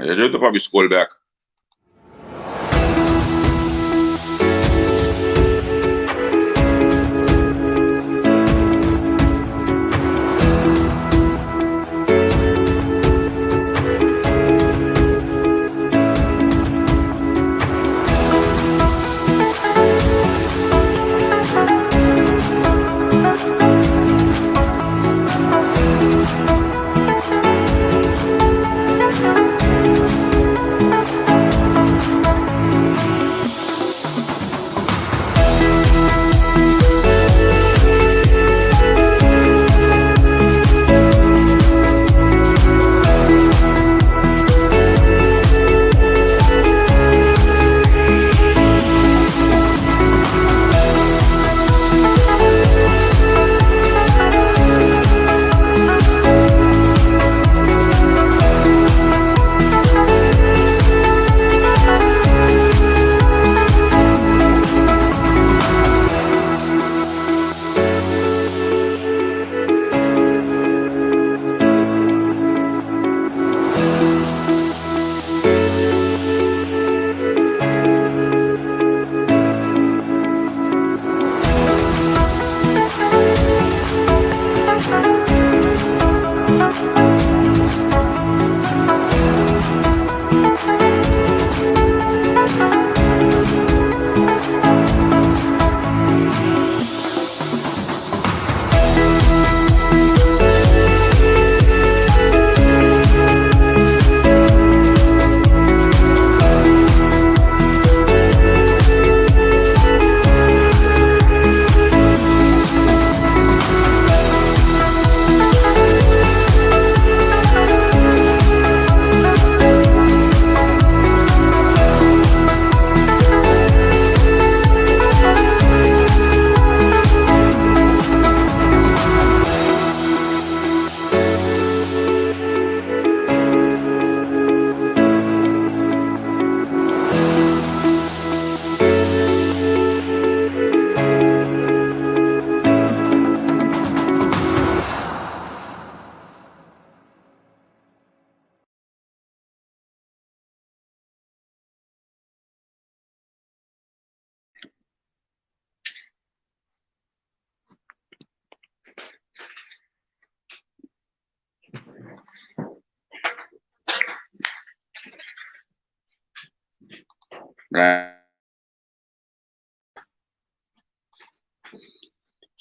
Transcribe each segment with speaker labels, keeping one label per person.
Speaker 1: Yo ta papia skol bek.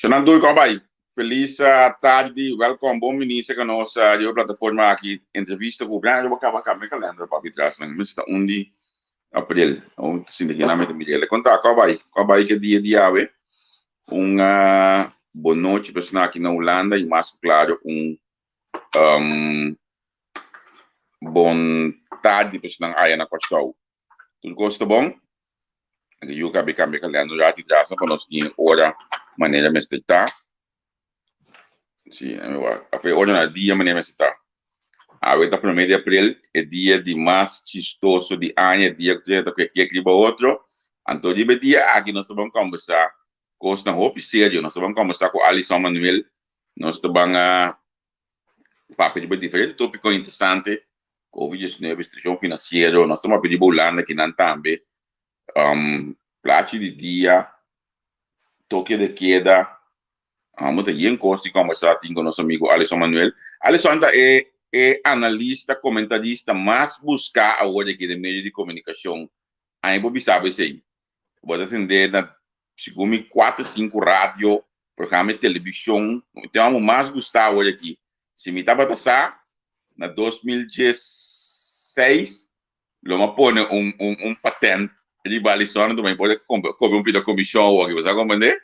Speaker 1: Shonan tur kon bai? Felis tardi, welkom, bon bini serka nos riba plataforma aki, entrevista ku Brian riba kaba kaba mi kalender papia tras nan, mi ta un di april, un sinti ki nan mi ta mir'el. Kon ta? Kon bai? Kon bai ke dia di awe? Un bon nochi pa esnan aki na Hulanda i mas ku klaro un bon tardi pa esnan aya na Kòrsou. Tur kos ta bon? Anto yu kabe kambia kalender un rati tras pa nos tin ora manera mester ta. Si, of e ora na dia manera mester ta. Awe ta prome di april, e dia di mas chistoso di aña, e dia ku tur hende ta kue kek riba otro. Anto riba e dia aki nos ta ban kombersá kosnan hopi serio. Nos ta ban kombersá ku Alison Manuel, nos ta ban a papia riba diferente tópiko interesante, Covid 19, situashon finansiero, nos ta papia riba Hulanda kinan tambe, plachi di dia, toke de keda, amo ta yen kos di kombersá tin ku nos amigu Alison Manuel. Alison ta e e analista, komentarista mas buská awor aki den medio di komunikashon. Aña bo bisa bo esei. Bo ta tende na segun mi kuater sinku radio, programa di telebishon. Mi tema bo mas gustá awor aki. Si mi tabata sa, na 2016 lo mi a pone un un un patent riba Alison anto mi por a kobra un pida komishon awor aki. Bo sa komprende?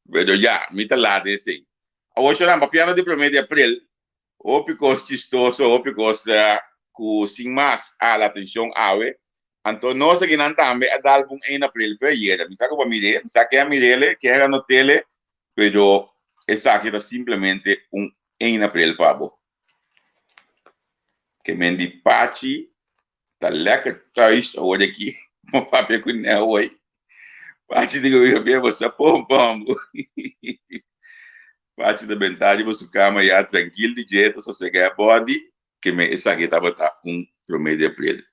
Speaker 1: Pero ya, mi ta laat esei. Awor shornan, papiando di prome di april, Hopi kos chistoso, hopi kos ku sin mas a hala atenshon awe. Anto nos akinan tambe a dal bun ein april fe ayera. Mi sa ku bo a mir'é, mi sa ken a mir'é, ken a not'é, pero esaki ta simplemente un ein april pa bo. Ke men di Pachi ta lekker thuis awor aki. Bo papia ku Nel hoy. Pachi di ku mi bo sa pon pon bo. Pachi ta bentá riba su kama ya trankil di dje ta sosegá e bòdi, ke men esaki tabata un. promé di aprel.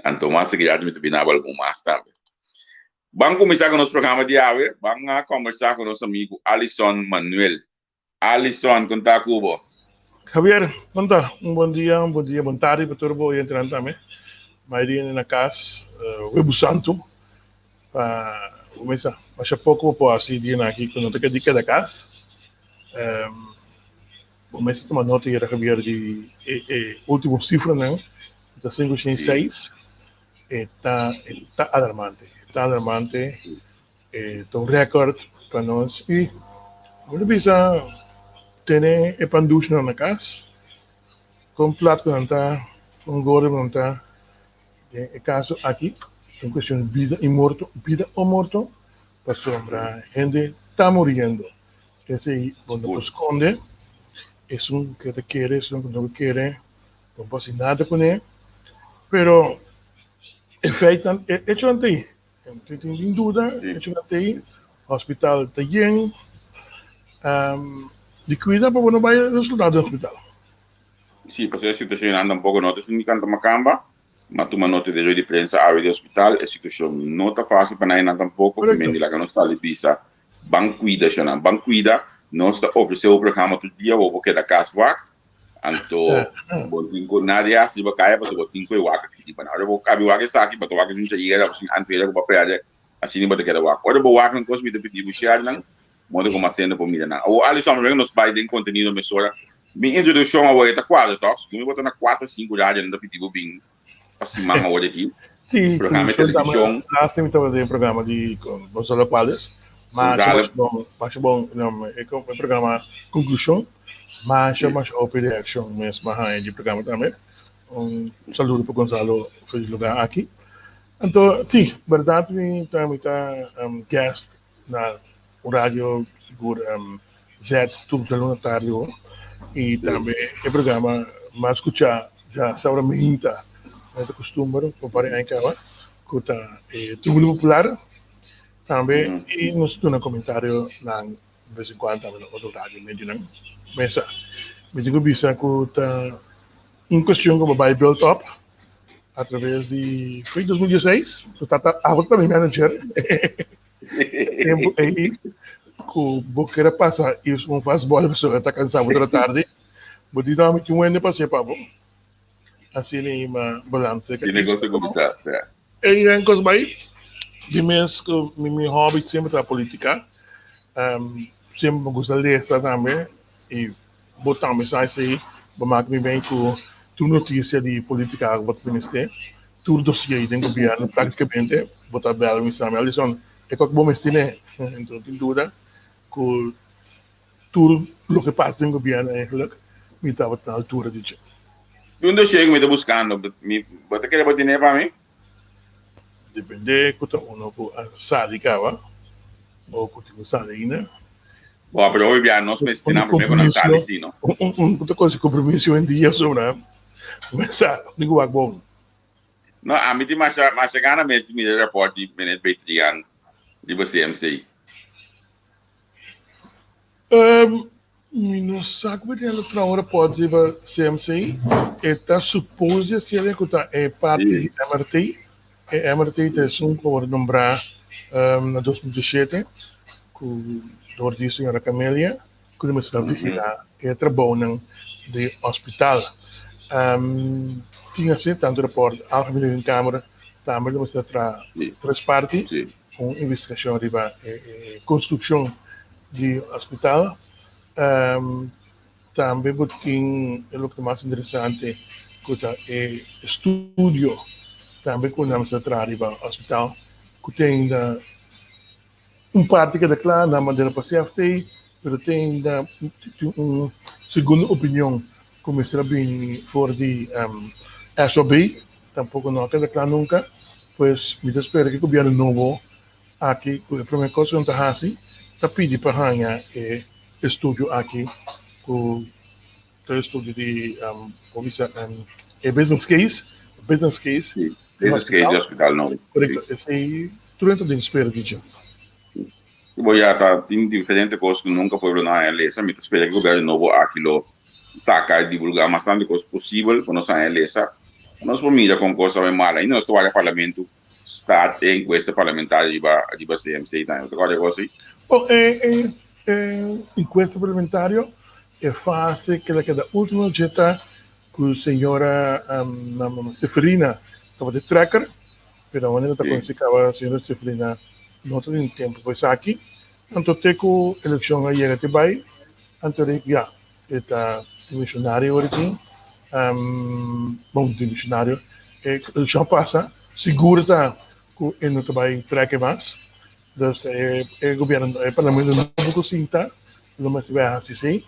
Speaker 1: Anto mas seguridad mi ta bina bo algun mas tambe. Ban kuminsá ku nos programa di awe. Ban a kombersá ku nos amigu Alison Manuel. Alison, kon ta ku bo?
Speaker 2: Javier, kon ta? Un bon dia, un bon dia, bon tardi pa tur bo oyentenan tambe. Mayoria hende na kas, Webu Santu, pa kuminsá. Masha poko bo por hasi dianan aki ku no ta di keda kas. Bo mester tuma nota yera Javier di e ultimo sifranan, ta 506, e ta e ta alarmante, e ta alarmante, e ta un record pa nos y bo ta bisa tene e pandushnan na cas, con plat cu nan ta, con gordo cu nan ta, den e caso aki ta un cuestion di bida y morto, bida o morto, pasobra hende ta muriendo. Esei bo no por skonde, esun ke ta kere, esun ku no ke kere, bo no por hasi nada kuné. Pero e feitnan, e echonan ta ei, no tin nin duda, e echonan ta ei, hospital ta yen, di kuida pa bo no bai resultado den hospital.
Speaker 1: Sí, pasobra e situashon einan tampoko no ta sin di kanta makamba. M'a tuma nota di rueda di prensa awe di hospital, e situashon no ta fásil pa nan einan tampoko, ku men di laga nos sali bisa Ban cuida shonan, ban cuida. Nos ta ofrece bo programa tur dia, bo por keda cas wak. Anto bo tin cu nadie haci riba caya pasobra bo tin cu e wak aki riba nan. Ora bo cabi wak esaki, bo ta wak esun chayera of esun antuera cu bo a perde, asina bo ta keda wak. Ora bo wak nan cos mi ta pidi bo share nan, modo cu mas hende por mira nan. Awor Alison, mi nos bay den contenido mesora. Mi introduccion awor e ta cuadra toch? Segun mi bo ta na cuatro, cinco radio nan ta pidi bo bin pa siman awor aki.
Speaker 2: Sí,
Speaker 1: Programa de televisión.
Speaker 2: Laatste mi tabata den programa di con Gonzalo Cuales. Masha, masha bon, masha bon, no, e programa Conclusión. Masha, masha hopi reaccion mes m'a haña di programa tambe. Un saludo pa Gonzalo for di lugar aki. Anto, sí, berdad mi ta, mi ta guest na un radio sigur Z tur djaluna tardi ho y tambe e programa mas scucha dja sabra minta na ta costumber pa un par di aña caba cu ta e Tribuna Popular tambe y nos duna comentario nan bes en cuando tambe na otro radio medionan mesa mi tin cu bisa cu ta un cuestion cu bo bay build up a traves di fue 2016 cu tata abo ta mi manager. Tempu ei ku bo kere pasa i un fastball pasobra ta kansa bo tur tardi, bo di no mi tin un hende pas'é pa bo. Asina i ma balance.
Speaker 1: Di negocio kuminsá, sa.
Speaker 2: Ei den kos bai di mes ku mi mi hobby semper ta politica. Semper mi gusta lesa tambe i bo tambe sa esei, bo maka mi ben ku tur notisia di politica ku bo ta mester. Tur dossier den gobierno practicamente bo ta bel mi sa mi Alison e kok bo mester ne enton no tin duda ku tur loke pasa den gobierno eigenlijk mi tabata na altura di dje.
Speaker 1: Un dossier ku mi ta buskando mi bo ta kere bo tene pa mi?
Speaker 2: Depende ku ta uno ku a sali kaba o ku tin ku sali ainda.
Speaker 1: Bo pero hopi bia nos mester tene nan prome ku nan sali si no.
Speaker 2: Un ku ta kosi kompromiso hoy en dia sobra mesa di ku wak bon.
Speaker 1: No, ami tin masha masha gana mes di mira e rapport di meneer Betrian riba CMC.
Speaker 2: Mi no sa ku Betrian lo traha un rapport riba CMC. E ta suppose di hasiel ku ta e parti di MRT. E MRT ta esun ku a wòrdu nombrá na 2017 ku dor di señora Camelia. Ku lo mester a vigilá e trabounan di hospital. Tin asina tantu rapòrt Algemene Rekenkamer tambe lo mester a traha tres parti un investigashon riba e konstrukshon di hospital. Tambe bo tin e loke ta mas interesante ku ta e estudio tambe ku nan mester a traha riba hospital ku tin ainda. Un parti keda kla na manera pa CFT, pero te ainda tin un segundo opinion ku mester a bini for di SOB, tampoko no a keda kla nunka. Pues mi ta spera ku e gobièrnu nobo aki ku e promé kos ku nan ta hasi ta pidi pa haña e estudio aki ku ta estudio di por bisa e business case, business case
Speaker 1: di business case di hospital nobo.
Speaker 2: Korekto, esei tur hende ta den spera di dje.
Speaker 1: Bo ya ta tin diferente kos ku nunka pueblo no haña lesa. Mi ta spera ku gobièrnu nobo aki lo saka i divulgá mas tantu kos posibel ku nos haña lesa. Nos por mira kon kos ta bai mal. Ainda nos ta wak e parlamento start e enkuesta parlamentario riba riba CMC tambe. Bo ta kòrda e kos ei?
Speaker 2: Bon, e e e enkuesta parlamentario e fase ku el a keda último dje ta ku señora Seferina tabata e trekker, pero awor ta konsi kaba señora Seferina no ta tin tempu pa esaki. Anto te ku elekshon a yega te bai, anto riba ya E ta dimisionario ora tin. Bon, dimisionario. E elekshon pasa, sigur ta ku e no ta bai trek mas. Dus e e gobierno, e parlamento nobo ku sinta lo mester bai hasi esei.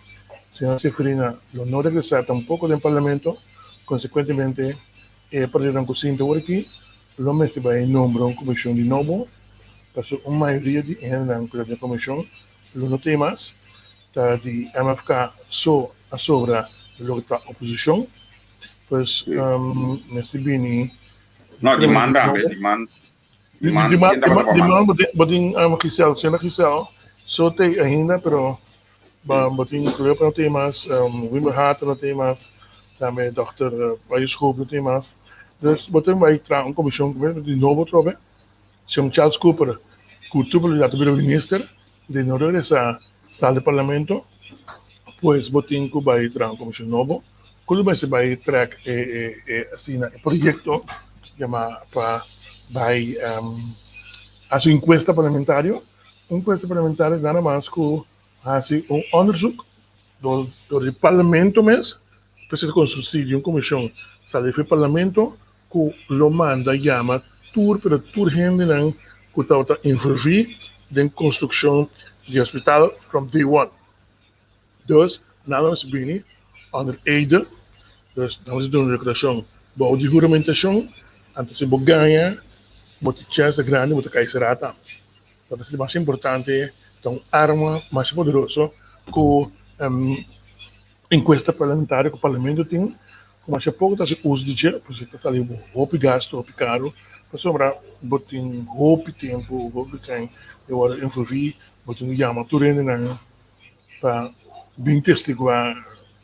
Speaker 2: Señor Seferina lo no regresá tampoko den parlamento. Konsekuentemente e partidonan ku sinta ora aki lo mester bai nombra un komishon di nobo, pasobra un mayoria di e hendenan ku ta den komishon lo no tin mas. Ta di MFK so a sobra loke ta oposicion. Pues mester bini.
Speaker 1: No, di man tambe, di man.
Speaker 2: Di man, di man, di man bo tin Giselle, señora Giselle so te ainda, pero bo tin Kleopa no tin mas, Wimber Hater no tin mas, tambe Dòkter Bayeschoop no tin mas. Dus bo tin bai traha un comision di nobo atrobe. Señor Charles Cooper cu tur probabilidad ta bira minister, di no regresa sal di parlamento, pues bo tin cu bay traha un comision nobo cu lo mester bay trek e e asina e proyecto yama pa bay haci un encuesta parlamentario. Un encuesta parlamentario nada mas cu haci un onderzoek dor dor di parlamento mes, pues ta consisti di un comision sali for di parlamento ku lo manda yama tur pero tur hendenan ku tabata envolví den konstrukshon di hospital from day one. Dus nan lo mester bini under eide, dus nan mester duna deklarashon bou di huramentashon, anto si bo gaña bo tin chèns grandi bo ta kai será tambe. Ta parse mas importante, ta un arma mas poderoso ku Encuesta parlamentario cu parlamento tin cu masha poco ta haci uso di dje pasobra ta sali hopi gasto, hopi caro, pasobra bo tin hopi tempo, hopi ten di worde envolvi, bo tin cu yama tur hendenan pa bin testigua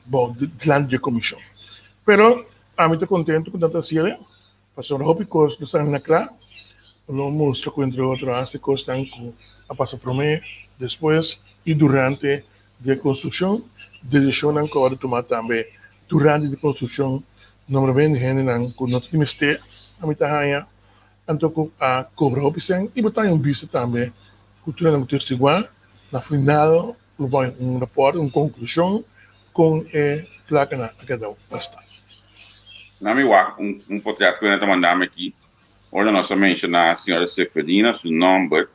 Speaker 2: bo dilanti di e comision. Pero ami ta contento cu nan ta haciel pasobra hopi cos lo sali na cla, lo mustra cu entre otro hasta e cosnan cu a pasa prome, despues y durante di e konstrukshon, desishonnan ku a wòrdu tumá tambe durante di konstrukshon, nombramentu di hendenan ku no ta di mester a mi ta haña, anto ku a kobra hopi sèn i bo ta haña un bista tambe ku tur hende ku testiguá, na final lo bai un rapòrt, un konklushon kon e plakanan a keda gastá.
Speaker 1: Na mi wak un potrèt ku hende ta manda mi aki, ora nos a menshoná señora Seferina su nòmber,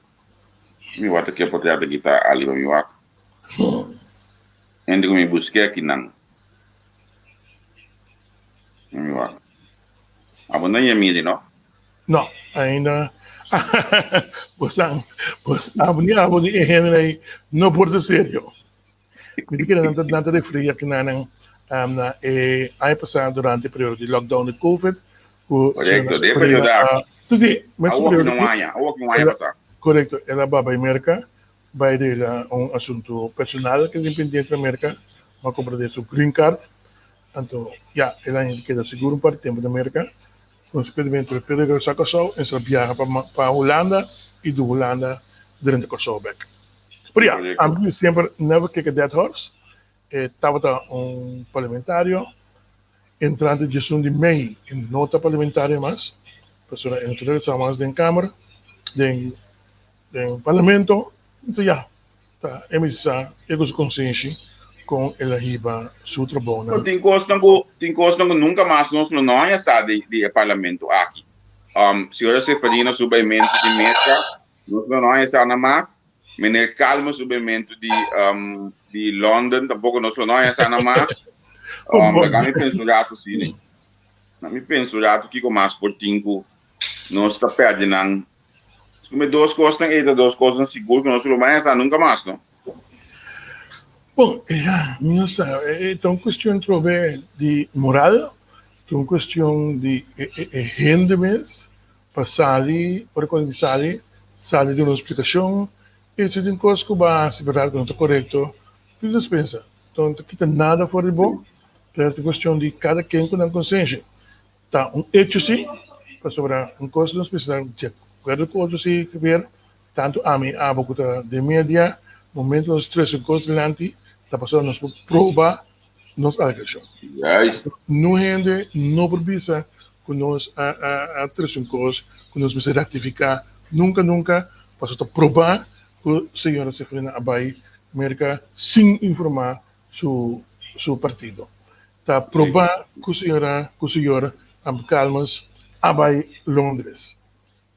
Speaker 1: Mi wak ke potrèt aki ta aliba mi wak. Hende ku mi busk'é akinan. Mi wak. Abo no yamili, no?
Speaker 2: No, ainda. Bosan, bos, abo ni abo ni e hende ei no por ta serio. Mi ta kere nan ta nan ta referí akinan nan na e aña pasá durante e periodo di lockdown di covid ku
Speaker 1: Korekto, den e periodo aki.
Speaker 2: Sí, mes
Speaker 1: Awor
Speaker 2: periodo
Speaker 1: ki un aña, awor ki un aña pasá.
Speaker 2: Korekto, el a bai Merka bai regla un asuntu personal ke tin pendiente na Merka, bo a kumpra den su green card, anto ya el a keda sigur un par di tempu na Merka, konsekuentemente despues di regresá Kòrsou e sa biaha pa pa Hulanda i di Hulanda drenta Kòrsou bèk. Pero ya, ami semper never kick a dead horse, e tabata un parlamentario entrante diesun di mei e no ta parlamentario mas, pasobra e no ta regresá mas den kamer, den Den parlamento, ta ya, ta e mester sa e ku su konsenshi kon el a hiba su trabounan.
Speaker 1: Pero tin kosnan ku tin kosnan ku nunka mas nos lo no haña sa di di e parlamento aki. Señora Seferina su baimentu di Merka, nos lo no haña sa na mas. Meneer Calmes su baimentu di di London tampoko nos lo no haña sa na mas. Laga mi pensa un ratu si. Laga mi pensa un ratu kiko mas por tin ku nos ta pèrdè nan. Eskume dos kosnan ei ta dos kosnan sigur ku nos lo bai hasa nunka mas, no?
Speaker 2: Bon, ya, mi no sa. E ta un kuestion trobe di moral, ta un kuestion di e hende mes pa sali, ora ku di sali, sali duna un splikashon i si tin kos ku bo a hasi bèrdat ku no ta korekto, pidi dispensa. No ta kita nada for di bo, pero ta kuestion di kada ken ku nan konsenshi. Ta un hecho sí, pasobra un kos nos mester di akuerdo ku otro sí, Javier, tantu ami, abo ku ta den media, momento nos trese un kos dilanti, ta pasobra nos por proba nos alegashon.
Speaker 1: Juist.
Speaker 2: Niun hende no por bisa ku nos a a trese un kos ku nos mester ratifiká nunka nunka, pasobra ta probá ku señora Seferina a bai Merka sin informá su su partido. Ta probá ku señora ku señor Calmes a bai Londres.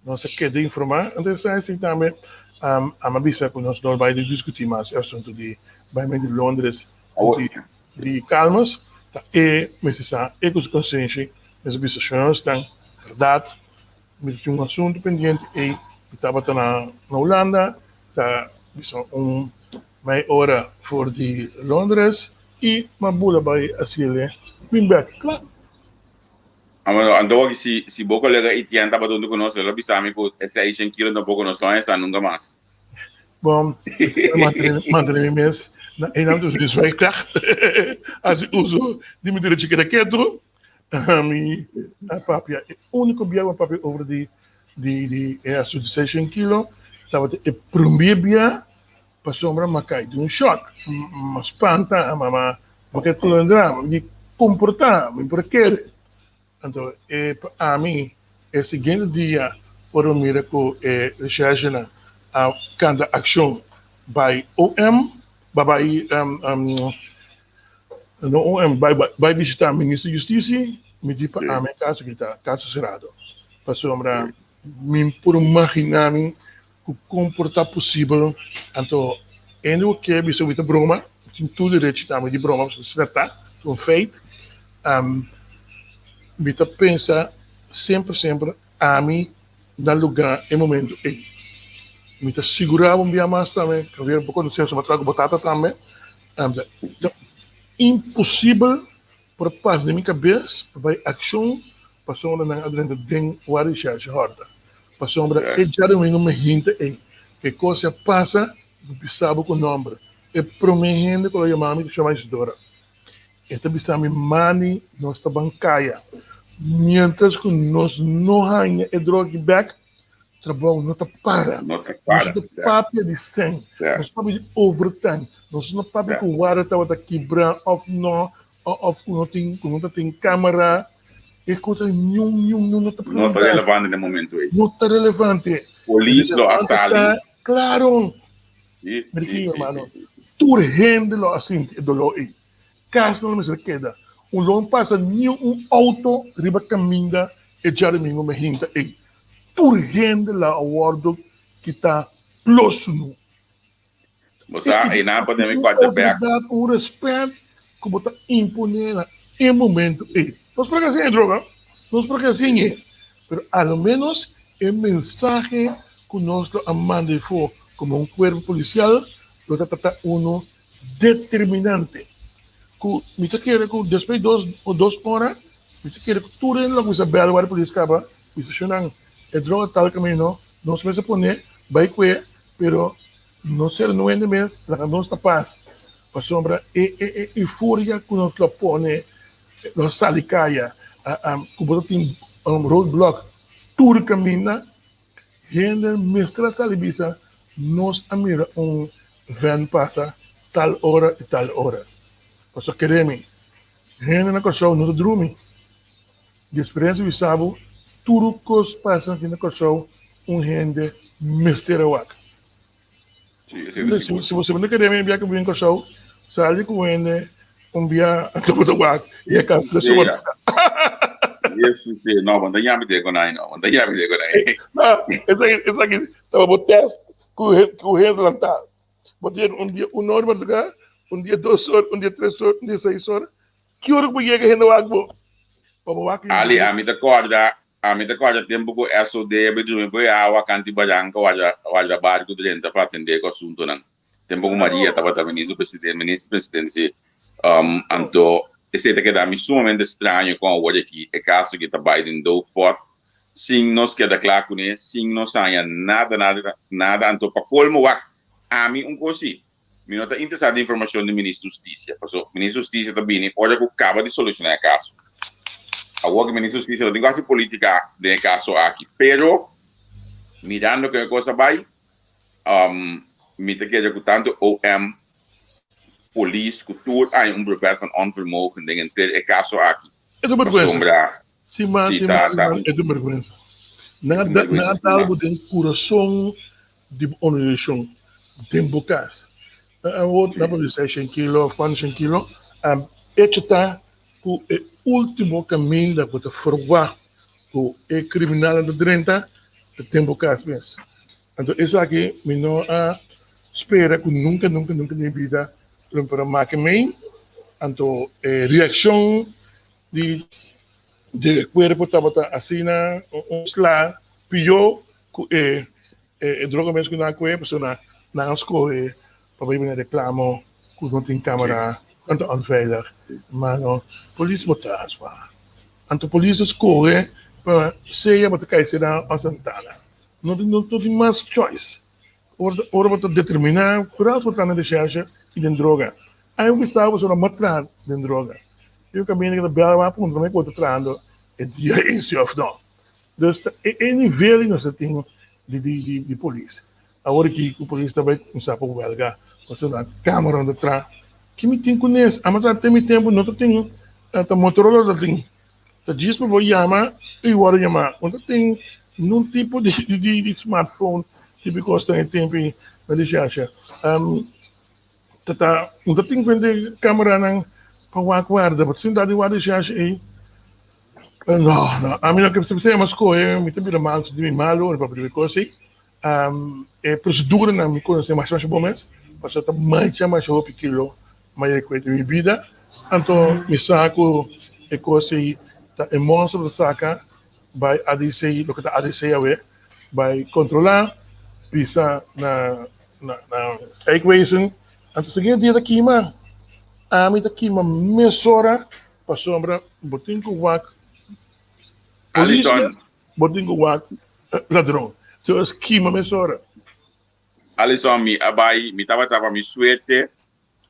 Speaker 2: Nos a keda informá antes esei tambe a bisa ku nos no bai diskutí mas e asuntu di baimentu di Londres di di Calmes. Ta e mester sa e ku su konsenshi mester bisa señoresnan bèrdat mi tin un asuntu pendiente ei mi tabata na Hulanda ta bisa un mei ora for di Londres i m'a bula bai Asilia bin bek kla.
Speaker 1: Bueno, anto wak si si bo kolega Etienne tabata huntu ku nos, lo a bisa mi ku e seishen kilo tampoco nos no a hesa nunka mas.
Speaker 2: Bon, mantene mi mes na einan dus di zwijgkracht. Hasi uso di mi derecho keda ketu. Mi a papia e úniko bia ku a papia over di di di e asuntu di seishen kilo tabata e promé bia pasobra mi a kai di un shòk. Mi a spanta, mi a mi a keda tulendrá, mi di komportá, mi por a kere. Anto e pa ami e siguiente dia ora mi mira ku e reshèrshenan a kanta akshon bai OM, bai no OM, bai bai bishitá Minister di Hustisia, mi di pa ami e kaso aki ta kaso serado. Pasobra mi por imaginá mi ku kon por ta posibel. Anto hende ku ke bisa mi ta broma, tin tur derecho tambe di broma pasobra asina ta, ta un feit. Mi ta pensa semper semper ami na lugá e momento ei. Mi ta sigurá bo un bia mas tambe, Javier, bo konosé su matraku bo tata tambe, ta imposibel por pasa den mi kabes pa bai akshon pasobra nan a drenta den wak rishèrshe hòrta. Pasobra e djadumingu mi hinta ei ke kos a pasa, bo bisa bo ku nòmber. E promé hende ku lo yama mi ta shama Isidora. E ta bisa mi, Mani, nos ta ban kaya. Miéntras ku nos no haña e droga aki bèk, trabou no ta para.
Speaker 1: No ta para.
Speaker 2: Nos no ta papia di sèn, nos ta papia di overtime, nos no papia ku warda tabata kibrá òf no, òf ku no tin, ku no ta tin kámara. E kos ei niun, niun, niun no ta
Speaker 1: No ta relevante na e momento ei.
Speaker 2: No ta relevante.
Speaker 1: Polis lo a sali.
Speaker 2: Klaro.
Speaker 1: Sí, sí, sí, sí.
Speaker 2: Tur hende lo a sinti e doló ei. Kas no lo mester keda. Un lo no pasa niun un outo riba kaminda e djadumingu mehinta ei. Tur hende lo a wòrdu kitá plos sunu.
Speaker 1: Bo sa, einan pa den mi quarterback.
Speaker 2: Un outoridat, un rèspèt ku bo ta imponé na e momentu ei. Nos por ke hasié droga, nos por ke hasié, pero a lo ménos e mensahe ku nos lo a manda efo komo un kuerpo polisial lo ta trata uno determinante. Ku mi ta kere ku despues di dos o dos ora mi ta kere ku tur hende lo kuminsá bèl wak di polis kaba bisa shonnan e droga tal kamino nos mester pone bai kue pero no ser nuende mes laga nos na pas pasobra e e e euforia ku nos lo pone lo sali kaya ku bo ta tin roadblock tur kaminda. Hende mester a sali bisa, Nos a mira un vèn pasa tal ora i tal ora. Pasobra kere mi, hende na Kòrsou no ta drumi. Di eksperensia bisa bo, tur kos pasa aki na Kòrsou un hende mester a wak. Si bo no kere mi bia ku bin Kòrsou, sali ku hende un bia anto bo ta wak i e kas tres ora.
Speaker 1: Yes, sí, no, bo no ta yami te con ai, no, bo no ta yami te con ai.
Speaker 2: No, esaki, esaki tabata bo test ku ku hende lantá. Bo tin un dia un ora madrugá, un dia dos or, un dia tres or, un dia seis or. Ki ora ku bo yega hende wak bo? Pa bo wak.
Speaker 1: Ali, ami ta kòrda Ami ta kòrda tempu ku SOD a bai drumi bo e awa kanti baranka warda warda barku drenta pa atendé ku asuntunan. Tempu ku Maria tabata minister presidente minister presidente si. Anto esei ta keda mi sumamente straño kon awor aki e kaso aki ta bai den doofpot sin nos keda kla kuné, sin nos haña nada nada nada. Anto pa kolmo wak ami un kos si, mi no ta interesá den informashon di minister hustisia paso minister hustisia ta bini ora ku kaba di solushoná e kaso. Awor ku minister di Hustisia no tin ku hasi polítika den e kaso aki, pero mirando kon e kos a bai, mi ta kere ku tantu OM, polis ku tur a haña un brevet van onvermogen den henter e kaso aki.
Speaker 2: E ta un bergwensa.
Speaker 1: Pasobra
Speaker 2: Si ma,
Speaker 1: si
Speaker 2: si
Speaker 1: ta
Speaker 2: ma, si
Speaker 1: ta
Speaker 2: ma,
Speaker 1: un
Speaker 2: e ta un bergwensa.
Speaker 1: e
Speaker 2: Nan
Speaker 1: ta un
Speaker 2: a
Speaker 1: bergwensa
Speaker 2: nan a
Speaker 1: sin
Speaker 2: dal bo
Speaker 1: mas.
Speaker 2: den kurason di bo organisashon, den bo kas. Awor
Speaker 1: Si.
Speaker 2: nan por bisa shen kilo of kuantu shen kilo. Echo ta ku e último kaminda ku ta ferwagt ku e kriminalnan ta drenta ta den bo kas mes. Anto esaki mi no a spera ku nunka nunka nunka den mi bida lo mi por a make mei. Anto e reakshon di e kuerpo tabata asina un sla pió ku e droga mes ku nan a kohe pasobra nan a skohe pa bai bini reklamo ku no tin kamera nan ta onveilig. Mano polis bo ta aspa. Anto polis a skohe pa sea bo ta kai sera o Santana. No tin no tin mas choice. Ora ora bo ta determina kural bo ta na recherche i den droga. Ai bo bisa bo pasobra bo traha den droga. Yo kaminda ku ta bel bo a puntra mi ku bo ta trahando e dia esi of no. Dus ta e e nivel di nos ta tin di di di di polis. Awor aki ku polis ta bai kuminsá pa wèlga pasobra nan kámara no ta traha. Ki mi tin kunes? Amo ta tin mi tempu no ta tin ta Motorola ta tin. Ta djis pa bo yama i wòrdu yamá. No ta tin nun tipo di di di smartphone tipo kos den e tempu ei na lisensia. Ta ta no ta tin kuenta e kámaranan pa wak wèrda. Bo ta sinta di wak lisensia ei. No, no, ami no ke p'esei mi a skohe, mi ta bira malu, sinti mi malu ora papia di kos ei. E proseduranan mi konosé masha masha bon mes, pasobra ta mancha masha hopi kilo maya ku e den mi bida. Anto mi sa ku e kos ei ta e monster ta saka bai ADC, loke ta ADC awe, bai kontrolá, bisa na na na Eikwezen. Anto siguiente dia ta kima, ami ta kima mesora. Pasobra bo tin ku wak polis,
Speaker 1: Alison.
Speaker 2: bo tin ku wak ladron. Entonces kima mesora.
Speaker 1: Alison, mi a bai, mi tabata pa mi suerte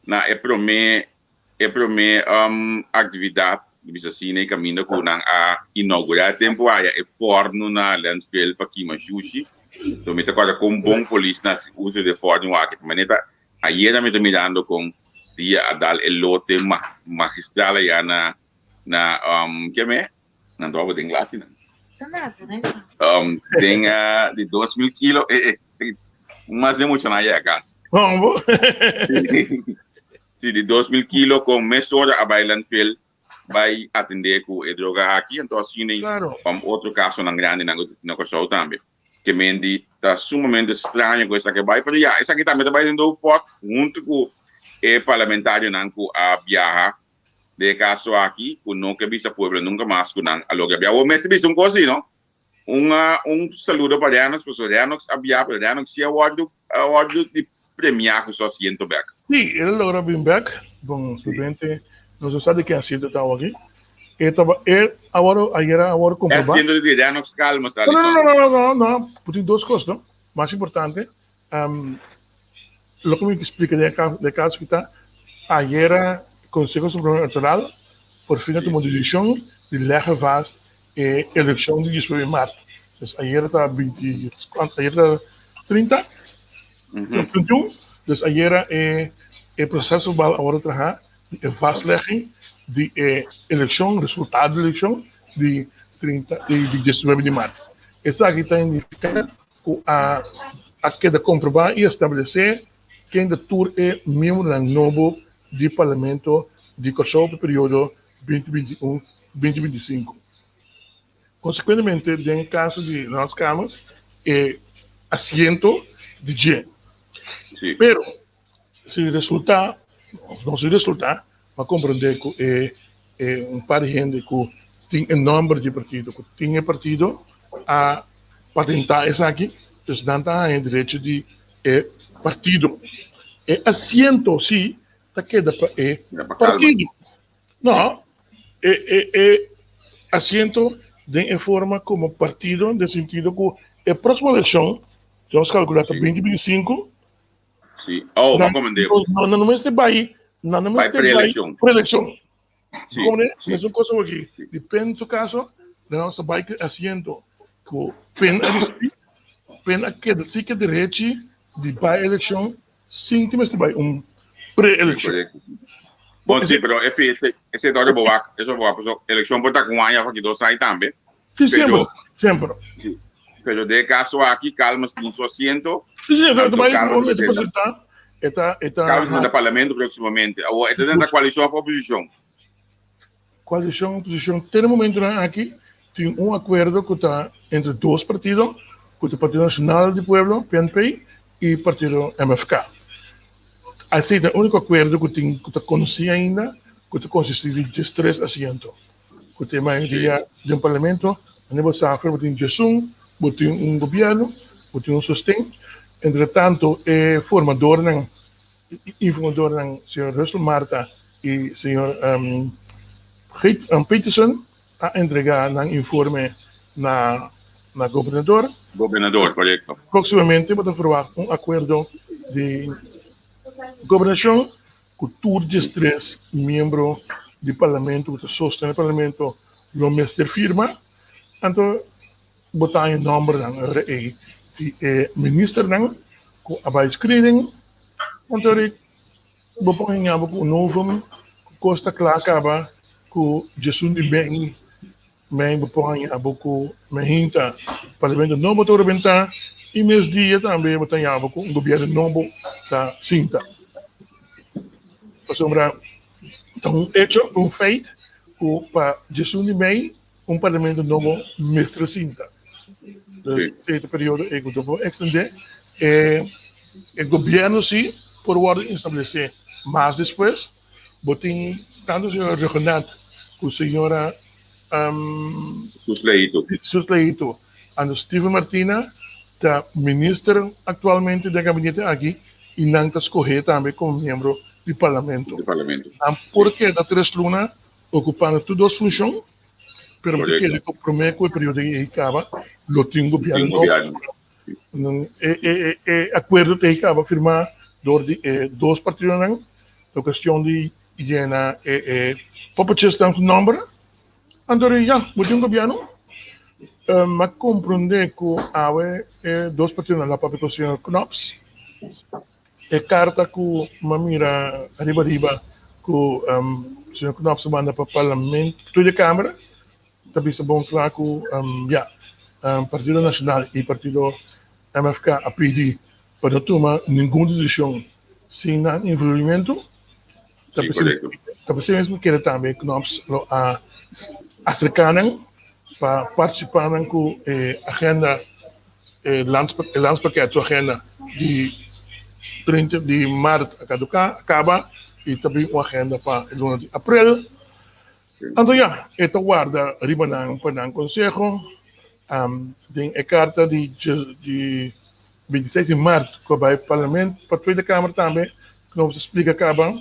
Speaker 1: na e prome, e prome actividad, mi bisa asina, e caminda cu nan a inaugura e tempo aya e forno na landfill pa kima shushi. So mi ta corda con bon polis na haci uso di e forno aki. Manera Ayera mi ta mirando con dia a dal e lote magistral aya na na um ke me? Nan ta den glasi nan. Um den uh, di 2000 kilo eh eh mas de mucho na ya gas.
Speaker 2: Hombo.
Speaker 1: Sí, di 2000 kilo con mesora a bai landfill bai atende cu e droga aki entonces asina
Speaker 2: Claro.
Speaker 1: um, otro casonan grandi nan na Kòrsou tambe. Ke men di ta sumamente straño ku esaki a bai, pero ya, esaki tambe ta bai den doofpot huntu ku e parlamentarionan ku a biaha den e kaso aki, ku no ke bisa pueblo nunka mas ku nan a logra biaha. Awor mester bisa un kos si, no? Un un saludo pa Rennox, pasobra Rennox a biaha, pero Rennox si a wòrdu a wòrdu di premiá ku su asiento bèk.
Speaker 2: Sí, el a logra bin bèk. Bon, solamente nos no sa di ken asiento ta awor aki. E taba e awor ayer a wòrdu
Speaker 1: E
Speaker 2: komprobá.
Speaker 1: asiento di Rennox Calmes,
Speaker 2: No, no,
Speaker 1: Alison.
Speaker 2: no, no, no, no, no. Bo tin dos kos, no? Mas importante, um, loke mi ke splika den e ka den e kaso aki ta, ayera Konseho Supremo Elektoral por fin a
Speaker 1: Sí.
Speaker 2: tuma un desishon di leggen vast e elekshon di diesnuebe mart. Dus ayera ta binti, kuantu? Ayera ta 30? 31. Dus ayera e e proseso verbal a wòrdu traha di e vastlegging di e elekshon, resultado di elekshon di 30 di di diesnuebe di mart. Esaki ta indiká ku a a keda komprobá i establesé ken ta tur e miembronan nobo di Parlamento di Kòrsou pa e periodo 2021, 2025. Konsekuentemente, den kaso di Ronald Kamers, e asiento di dje.
Speaker 1: Sí.
Speaker 2: Pero, si resulta, of no si resulta, bo a komprendé ku e e un par di hende ku tin e nòmber di e partido, ku tin e partido, a patentá esaki, dus nan ta haña derecho di e partido. E asiento si ta keda pa e partido. No, e, e, e asiento den e forma como partido, den sentido ku e próximo eleccion, si nos calcula ta 2025.
Speaker 1: Sí. Oh,
Speaker 2: nan,
Speaker 1: pa comende.
Speaker 2: No, no, no mester bai, nan no
Speaker 1: Bai
Speaker 2: mester bai
Speaker 1: preeleccion.
Speaker 2: preeleccion.
Speaker 1: Sí,
Speaker 2: Como ne?
Speaker 1: sí.
Speaker 2: Mesun cosa aki. Di pen su caso, de nos bai ku asiento ku pen a recibi, pen a keda si ke derechi di bai eleccion sin ti mester bai un pre-eleccion.
Speaker 1: Correcto. Bon, sí, pero e ese ese ta bo wak, eso bo wak, so eleccion por ta ku un aña of aki 2 aña tambe.
Speaker 2: Sí,
Speaker 1: Pero
Speaker 2: semper, semper.
Speaker 1: Sí. Pero de caso aki, Calmes tin su asiento.
Speaker 2: Sí,
Speaker 1: Anto
Speaker 2: bai
Speaker 1: Calmes
Speaker 2: un
Speaker 1: ta
Speaker 2: presenta, eta
Speaker 1: Calmes ta parlamento próximamente. Awor, e ta den coalition of oposicion?
Speaker 2: Coalition, oposicion, te e momento aki tin un acuerdo cu ta entre dos partido, cu ta Partido Nacional di Pueblo, PNP, y Partido MFK. Asina, e unico acuerdo cu tin cu ta conoci ainda, cu ta consisti di 13 asiento. Cu tin mayoria den parlamento, unda bo sa bo tin 11, bo tin un gobierno, bo tin un sosten. Entre tanto, e formadornan, informadornan, señor Russell Marta y señor Peterson a entrega nan informe na gobernador.
Speaker 1: Gobernador, correcto.
Speaker 2: Proximamente bo ta verwacht un acuerdo di gobernacion cu tur 13 miembro di parlamento cu ta sostene parlamento lo mester firma. Anto bo ta e nombernan RE di e ministernan cu a bai screening. Anto Rick, bo por haña bo cu un novum cu costa cla caba cu 11 di mei, mei bo por haña bo cu mehinta parlamento nobo ta rebenta y mes dia tambe bo ta haña bo cu un gobierno nobo ta sinta. Pasobra ta un hecho, un feit cu pa 11 di mei un parlamento nobo mester sinta. Dus e periodo e cu por extende e gobierno si por wordo establece mas despues. Bo tin tanto señor Rhuggenaath cu señora
Speaker 1: Susleito.
Speaker 2: Susleito anto Steven Martina ta minister actualmente den gabinete aki y nan ta scoge tambe como miembro di parlamento.
Speaker 1: Di parlamento.
Speaker 2: Nan por keda 3 luna ocupando tur dos funcion, pero
Speaker 1: Correcto.
Speaker 2: kere cu prome cu e periodo ey caba, lo tin gobierno
Speaker 1: Tin
Speaker 2: nobo.
Speaker 1: gobierno.
Speaker 2: E acuerdo te caba firma door di dos partidonan, e cuestion di yena e poppetjes dan nomber. Anto ja, bo tin gobierno. Ma comprende cu awe dos partidonan la papia cu señor Knops. E carta cu m'a mira riba riba cu señor Knops manda pa parlamento, Tweede Kamer, ta bisa bon cla cu ja, Partido Nacional y Partido MFK a pidi pa no tuma ningun decision sin nan envolvimento. Ta
Speaker 1: Sí, correcto.
Speaker 2: Ta pesey mesmo kere tambe Knops lo a acerca nan pa participa nan cu agenda landspakket su agenda di 30 di maart a caduca, acaba y tambe un agenda pa e luna di april. Anto ja, e ta warda riba nan pa nan conseho. Den e carta di 26 di maart cu bay parlamento pa Tweede Kamer tambe, Knops explica caba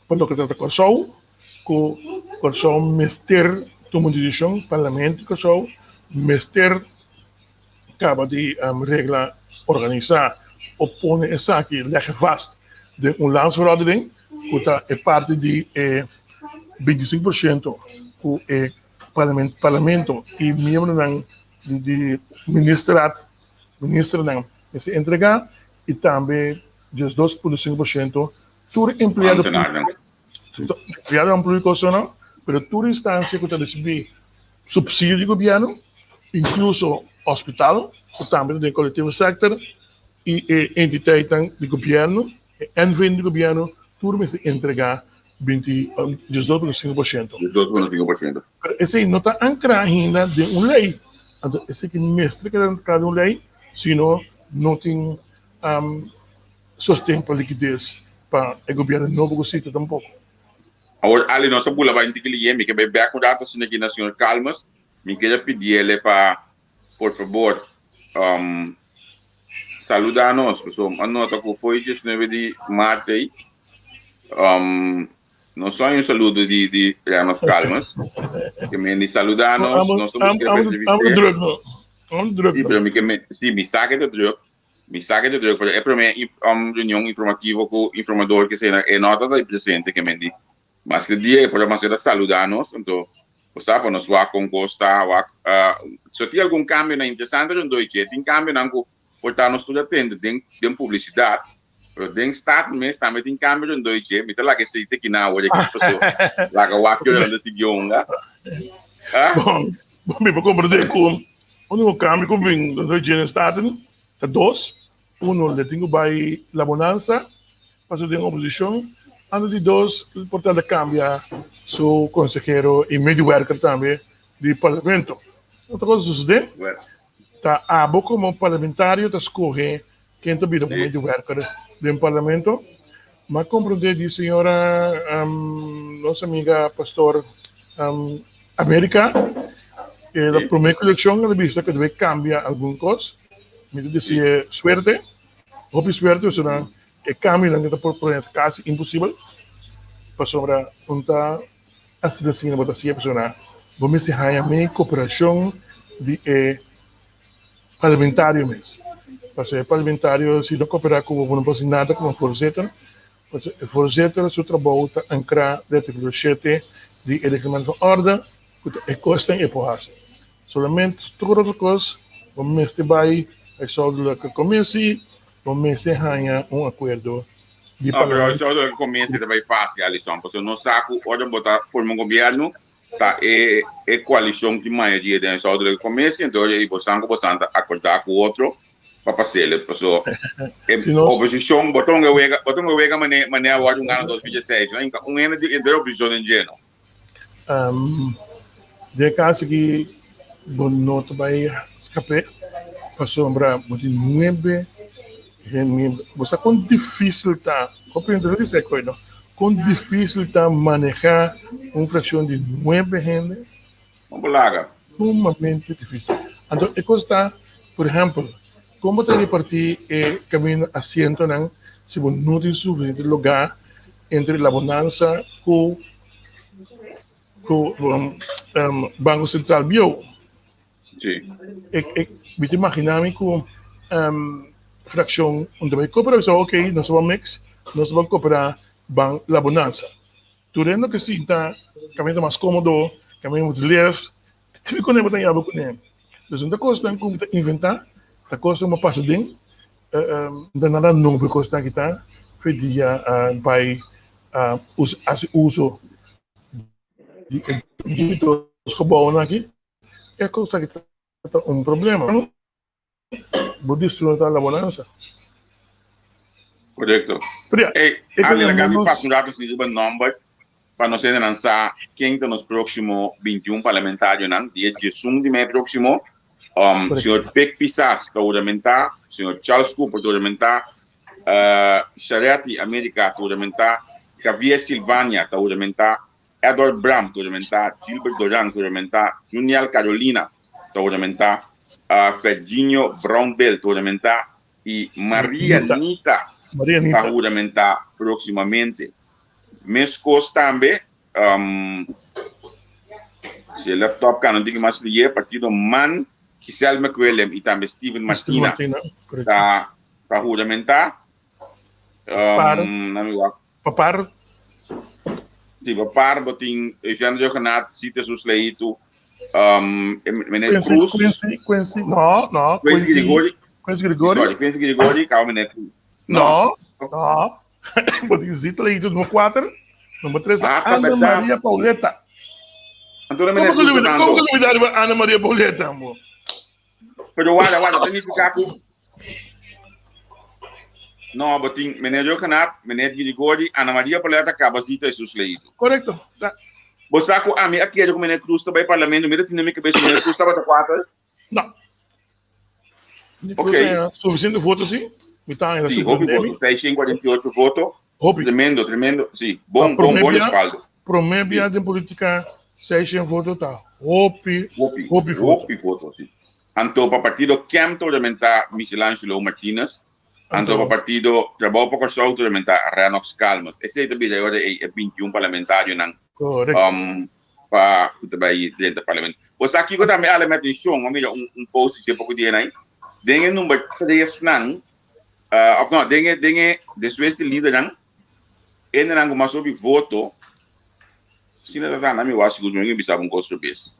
Speaker 2: pa loke ta trata Corsou, cu Corsou mester tuma un decision, parlamento di Corsou mester caba di regla, organisa o pone esaki leggen vast den un landsverordening cu ta e parti di e 25% cu e parlamento y miembronan di ministerraad, ministernan mester entrega y tambe 12,5% tur empleado
Speaker 1: Ambtenaren.
Speaker 2: Empleado público no, pero tur instancia cu ta recibi subsidio di gobierno, incluso hospital, cu tambe den collectieve sector y entiteiten di gobierno, NV di gobierno, tur mester entrega 20, 12,5%.
Speaker 1: 2,5%.
Speaker 2: Pero esey no ta ancra ainda den un ley. Anto, esey cu mester keda ancra den un ley, sino no tin sosten pa liquidez pa e gobierno nobo cu sita tampoco.
Speaker 1: Awor, Ali, nos a bula bai un tiki, mi ke bai back un rato asina aki na señor Calmes. Mi ke pidi pa, por fabor, saluda nos. So, anota cu foi 19 di maart, nos un saludo di Renos Calmes. Ke men di saluda nos, nos ta busca
Speaker 2: Amo
Speaker 1: entrevista.
Speaker 2: druk, no. Amo druk.
Speaker 1: Sí,
Speaker 2: no.
Speaker 1: pero mi ke me, sí, mi sa cu ta druk. Mi sa cu ta druk, pero e prome reunion informativo cu informador cu sena e no ta presente ke men di. Mas e dia e por mas ta saluda nos, anto bo sa pa nos wak kon kos ta, wak so tin algun kambionan interesante rondó i dje, tin kambionan ku por ta nos tur a tende den den publisidat, pero den Staten mes tambe tin kambio rondó i dje, mi ta laga esei te kina awor aki paso laga wak ki ora nan ta sigui honga.
Speaker 2: Ah? Bon, bon mi por komprendé ku úniko kambio ku bin rondó i dje den Staten ta dos, uno le tin ku bai La Bonanza Paso den oposicion, anto di dos por trata cambia su consehero y medewerker tambe di parlamento. Otro cosa sucede, ta abo como parlamentario ta scoge ken ta bira bo medewerker den parlamento. M'a comprende di señora nos amiga pastor America, e la prome eleccion el a bisa cu debe cambia algun cos. Mi ta deci suerte. Hopi suerte pasobra e cambionan cu ta propone ta casi imposibel pasobra un ta asina asina bo ta hacié pasobra bo mester haya mey cooperacion di e parlamentario mes pasobra e parlamentario si no coopera cu bo bo no por haci nada como voorzitter pasobra e voorzitter su trabou ta ancra den articulo shete di e reglamento van orde cu ta e cosnan e por haci. Solamente tur otro kos bo mester bai huishoudelijke commissie, bo mester haña un akuerdo
Speaker 1: di No, pero parlamento. huishoudelijke commissie ta bai fácil, Alison, pasobra nos sa ku ora bo ta forma un gobierno, ta e e koalishon tin mayoria den huishoudelijke commissie, entonces ei bosan ku bosan ta akordá ku otro pa pasele, paso e
Speaker 2: Si nos
Speaker 1: oposishon, bo ta hunga wega, bo ta hunga wega mane mane a wòrdu un gana 2016, no? Inka un hende di entre oposishon den dje, no?
Speaker 2: Den e kaso aki bo no ta bai skap'é pasobra bo tin nuebe hende. Bo sa kon difísil ta, hopi hende no bisa e kos no, kon difísil ta manehá un frakshon di nuebe hende.
Speaker 1: No bo laga.
Speaker 2: Sumamente difísil. Anto e kos ta, por ehèmpel, kon bo ta repartí e kaminda asientonan si bo no tin sufisiente lugá entre La Bonanza ku ku Banko Sentral bieu.
Speaker 1: Sí.
Speaker 2: E, e, mi ta imaginá mi ku frakshon un ta bai koperá, bisa ok, nos ta ban mix, nos ta ban koperá ban La Bonanza. Tur hende ke sinta kaminda mas kómodo, kaminda muchu lef, tin ku bo ta yaba kuné. Dus no ta kosnan ku mi ta inventá, ta kosnan ku mi a pasa den, no ta nada nobo e kosnan aki ta, fe dia bai hasi uso di e dos gebouwnan aki, e kos aki ta un problema. Bo disfruta la bonanza.
Speaker 1: Correcto.
Speaker 2: Pero ya,
Speaker 1: Hey,
Speaker 2: e
Speaker 1: Ali,
Speaker 2: con
Speaker 1: laga mi
Speaker 2: menos
Speaker 1: pasa un rato sin riba nomber pa nos hendenan sa ken ta nos próximo 21 parlamentarionan. Dia 11 di mei próximo,
Speaker 2: Correcto.
Speaker 1: señor Pik Pisas ta huramentá, señor Charles Cooper ta huramentá, Charetti America ta huramentá, Javier Silvania ta huramentá, Edward Bram ta huramentá, Gilbert Doran ta huramentá, Juniel Carolina ta huramentá, Ferginio Brownbill ta huramentá i Maria
Speaker 2: Nita.
Speaker 1: Nita
Speaker 2: Maria
Speaker 1: ta
Speaker 2: Nita.
Speaker 1: huramentá próksimamente. Meskos tambe, si e laptop ka no tin mas lié, partido man, Giselle McWilliam i tambe Steven
Speaker 2: Steven
Speaker 1: Martina
Speaker 2: Martina, correcto.
Speaker 1: ta ta huramentá.
Speaker 2: Par,
Speaker 1: Na mi wak.
Speaker 2: papar.
Speaker 1: Si papar bo tin Eugène Rhuggenaath, Sita Susleitu, meneer
Speaker 2: Quincy,
Speaker 1: Cruz.
Speaker 2: Quincy, Quincy, no, no,
Speaker 1: Quincy
Speaker 2: Quincy,
Speaker 1: Grigori.
Speaker 2: Quincy Grigori.
Speaker 1: Sorry, Quincy Grigori, kaba meneer Cruz.
Speaker 2: No, no. Bo tin Zita Leitu nummer 4, nummer 3
Speaker 1: Ah, ta
Speaker 2: Ana
Speaker 1: berdad.
Speaker 2: Maria Pauletta.
Speaker 1: Anto meneer
Speaker 2: Como
Speaker 1: Cruz
Speaker 2: que
Speaker 1: ta
Speaker 2: como
Speaker 1: tanto.
Speaker 2: que olvidar de Ana Maria Pauletta, amor?
Speaker 1: Pero warda, warda, ta nifiká ku No, bo tin meneer Rhuggenaath, meneer Grigori, Ana Maria Pauletta, Cabasita y sus Leito.
Speaker 2: Correcto. Da.
Speaker 1: Bo sa ku ami a kere ku meneer Cruz ta bai parlamento, mi ta tin den mi kabes ku meneer Cruz tabata kuater.
Speaker 2: No. Meneer
Speaker 1: Ok.
Speaker 2: Cruz tenía suficiente voto, sí. Mi ta en la
Speaker 1: Sí, hopi
Speaker 2: sorprendé mi.
Speaker 1: voto, 648 voto.
Speaker 2: Hopi.
Speaker 1: Tremendo, tremendo. Sí, bon,
Speaker 2: Pa
Speaker 1: bon, bon
Speaker 2: promé bia,
Speaker 1: respaldo.
Speaker 2: promé bia
Speaker 1: Sí.
Speaker 2: den política 600 voto ta hopi,
Speaker 1: Hopi,
Speaker 2: hopi voto.
Speaker 1: hopi voto, sí. Anto pa partido KEM ta ordamentá Michelangelo Martinez. Anto pa
Speaker 2: Anto
Speaker 1: partido Trabou pa Kòrsou ta ordamentá Renox Calmes. Esei ta bira e ora ei e 21 parlamentarionan
Speaker 2: Correcto.
Speaker 1: pa ku ta bai drenta parlamento. Bo sa kiko tambe a hala mi atenshon, mi a mira un post dje poko dia nan, den e number tresnan, of no, den e, den e, despues di lidernan, hendenan ku mas hopi voto. Asina ta ta, na mi wak sigur mi no bisa bo un kos robes.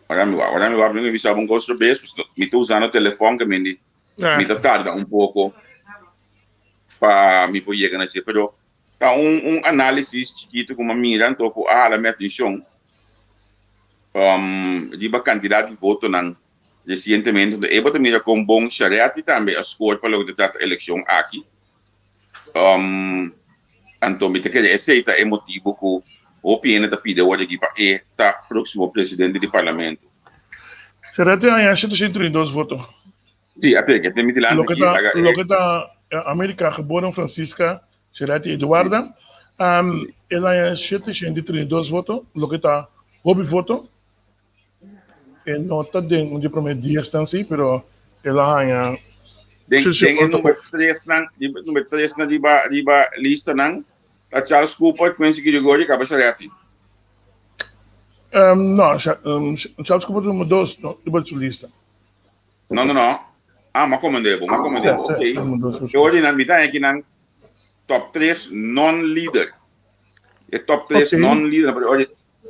Speaker 1: Ora mi wak, ora mi wak mi no bisa bo un kos robes, pasobra mi ta usando telefòn ke mindi mi ta tarda un poko pa mi por yega na dje, pero ta un un análisis chikitu ku mi a mira anto ku a hala mi atenshon riba kantidat di votonan resientemente. Anto e bo ta mira kon bon Charetti tambe a score pa loke ta trata elekshon aki. Anto mi ta kere esei ta e motibu ku hopi hende ta pidi awor aki pa e ta próksimo presidente di parlamento.
Speaker 2: Charetti a haña 732 voto.
Speaker 1: Sí, a teke, te mi dilanti
Speaker 2: Loke
Speaker 1: aki,
Speaker 2: ta,
Speaker 1: laga e.
Speaker 2: loke ta Amerika geboren Francisca Charetti Eduarda, el a haña 732 voto, loke ta hopi voto. E no ta den un di promé diesnan sí, pero el a haña
Speaker 1: Den, den e number tresnan, number tresnan riba, riba listanan, ta Charles Cooper, Quincy Gregorio, Caba Charetti.
Speaker 2: No, Charles Cooper ta number dos, no, riba su lista.
Speaker 1: No, no, no. Ah, m'a komende bo, m'a komende bo. Ok. E ora nan, mi ta haña kinan top tres non-leader. E top tres non-leader, pero ora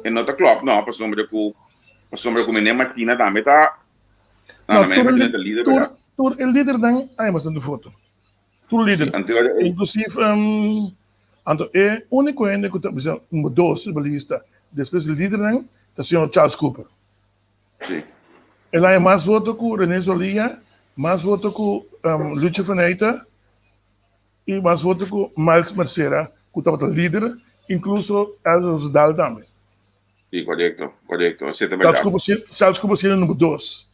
Speaker 1: e no ta klop, no, pasobra ku, pasobra ku Meneer Martina tambe ta, no, no, Meneer Martina ta lider,
Speaker 2: tur, tur e lidernan a haña bastante voto. Tur lider. Inclusive, anto e único hende ku ta bisa number dos riba lista despues di lidernan ta señor Charles Cooper.
Speaker 1: Sí.
Speaker 2: El a haña mas voto ku René Zolia, mas voto ku Lucho Faneyte i mas voto ku Miles Mercera ku tabata lider, inkluso Elsa Roosendal tambe.
Speaker 1: Sí, korekto, korekto. Esei ta bèrdat.
Speaker 2: Charles Cooper siendo number dos.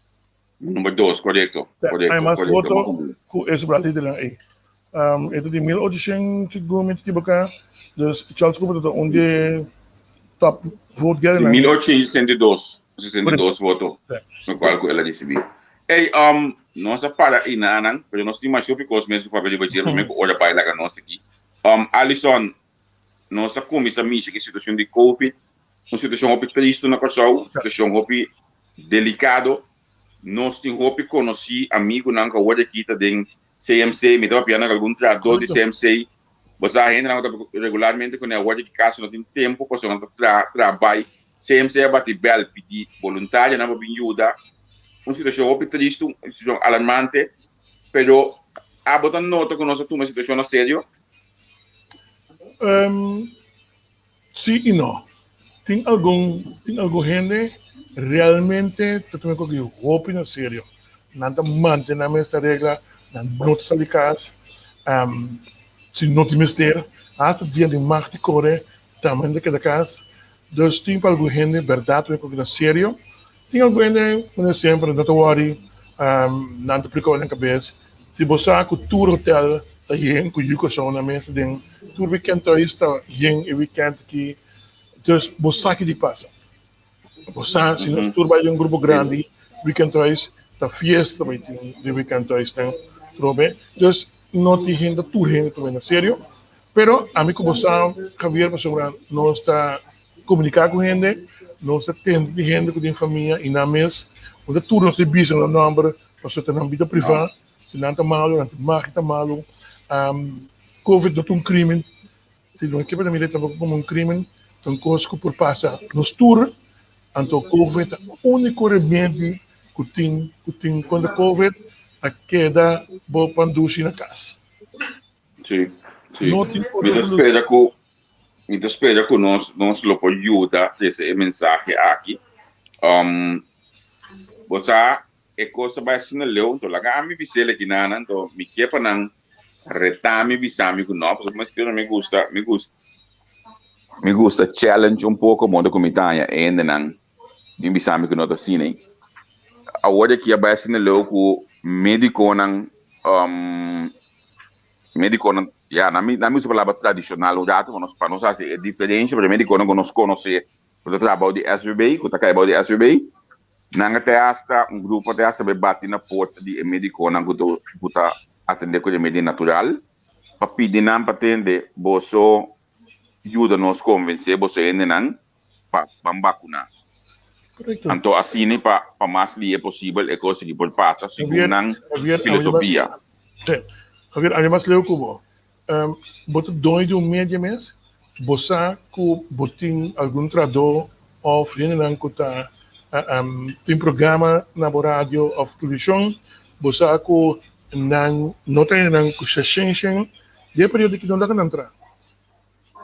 Speaker 1: Number dos, korekto, korekto.
Speaker 2: Haña mas voto ku e sobra lidernan ei. E ta di 1800 segun mi ta ekiboká. Dus Charles Cooper ta un di e top vote getternan.
Speaker 1: Di 1862, 62 voto, lo kual ku el a risibí. Ey, nos a para einanan, pero nos tin masha hopi kos mes ku papia riba dje, promé ku ora bai laga nos aki. Alison, nos a kuminsá mishi ku e situashon di Covid, un situashon hopi tristu na Kòrsou, un situashon hopi delikado. Nos tin hopi konosí, amigunan ku awor aki ta den CMC, mi ta papia na algun trahadó di CMC. Bo sa hendenan ku ta regularmente kuné awor aki kasi no tin tempu pasobra nan ta traha, traha bai. CMC a bati bèl pidi boluntarionan pa bin yuda. Un situashon hopi tristu, un situashon alarmante, pero abo ta nota ku nos a tuma e situashon na serio?
Speaker 2: Sí i no. Tin algun, tin algun hende realmente ta tuma e koki hopi na serio. Nan ta mantene nan mes ta regla, nan no ta sali kas si no tin mester. Hasta dia di mag di kore tambe nan ta keda kas. Dus tin pa algun hende bèrdat tuma e koki na serio. Tin algun hende manera semper no ta wòri, nan ta plikò nan kabes. Si bo sa ku tur hotel ta yen ku yu kòrsou nan mes den tur weekend thuis ta yen e weekend aki dus bo sa ki di pasa. Bo sa si nos tur bai den un grupo grandi weekend thuis ta fiesta bai tin den weekend thuis nan trobe dus no tin hende tur hende ta bai na serio pero ami ku bo sa Javier pasobra nos ta komuniká ku hende nos ta tende di hende ku tin famia i nan mes unda tur nos ta bisa nan nòmber Pasobra ta nan bida privá, si nan ta malu, nan ta maki ta malu. Covid no ta un krimen, si no ke pa ta mira tampoko komo un krimen, ta un kos ku por pasa nos tur. Anto Covid ta úniko remedi ku tin ku tin kontra Covid ta keda bo pandushi na kas.
Speaker 1: Sí, sí. Mi ta spera ku mi ta spera ku nos nos lo por yuda trese e mensahe aki. Um, bo sa e kos ta bai asina leu, enton laga ami bis'el aki nan, anto mi ke pa nan reta mi bisa mi ku no, pasobra mi mi gusta mi gusta mi gusta challenge un poko modo ku mi ta haña e hendenan bin bisa mi ku no ta asina. Awor aki a bai asina leu ku medikonan um, medikonan ya nan mi nan mi usa palabra tradishonal un rato pa nos pa nos hasi e diferensha pero medikonan ku nos konosé ku ta traha bou di SVB ku ta kai bou di SVB nan a te hasta un grupo a te hasta bai bati na porta di e medikonan ku ta ku ta atendé ku remedi natural pa pidi nan pa tende boso yuda nos konvensé boso hendenan pa ban bakuná.
Speaker 2: Correcto.
Speaker 1: Anto asina pa pa mas lihe posibel e kos aki por pasa segun
Speaker 2: Javier,
Speaker 1: nan
Speaker 2: Javier,
Speaker 1: filosofia.
Speaker 2: Sí. Javier, ami mas leu ku bo. Um, bo ta doño di un media mes. Bo sa ku bo tin algun trahadó òf hendenan ku ta tin programa na bo radio òf televishon, bo sa ku nan no ta hendenan ku sa shen shen den e periodo aki no laga nan traha.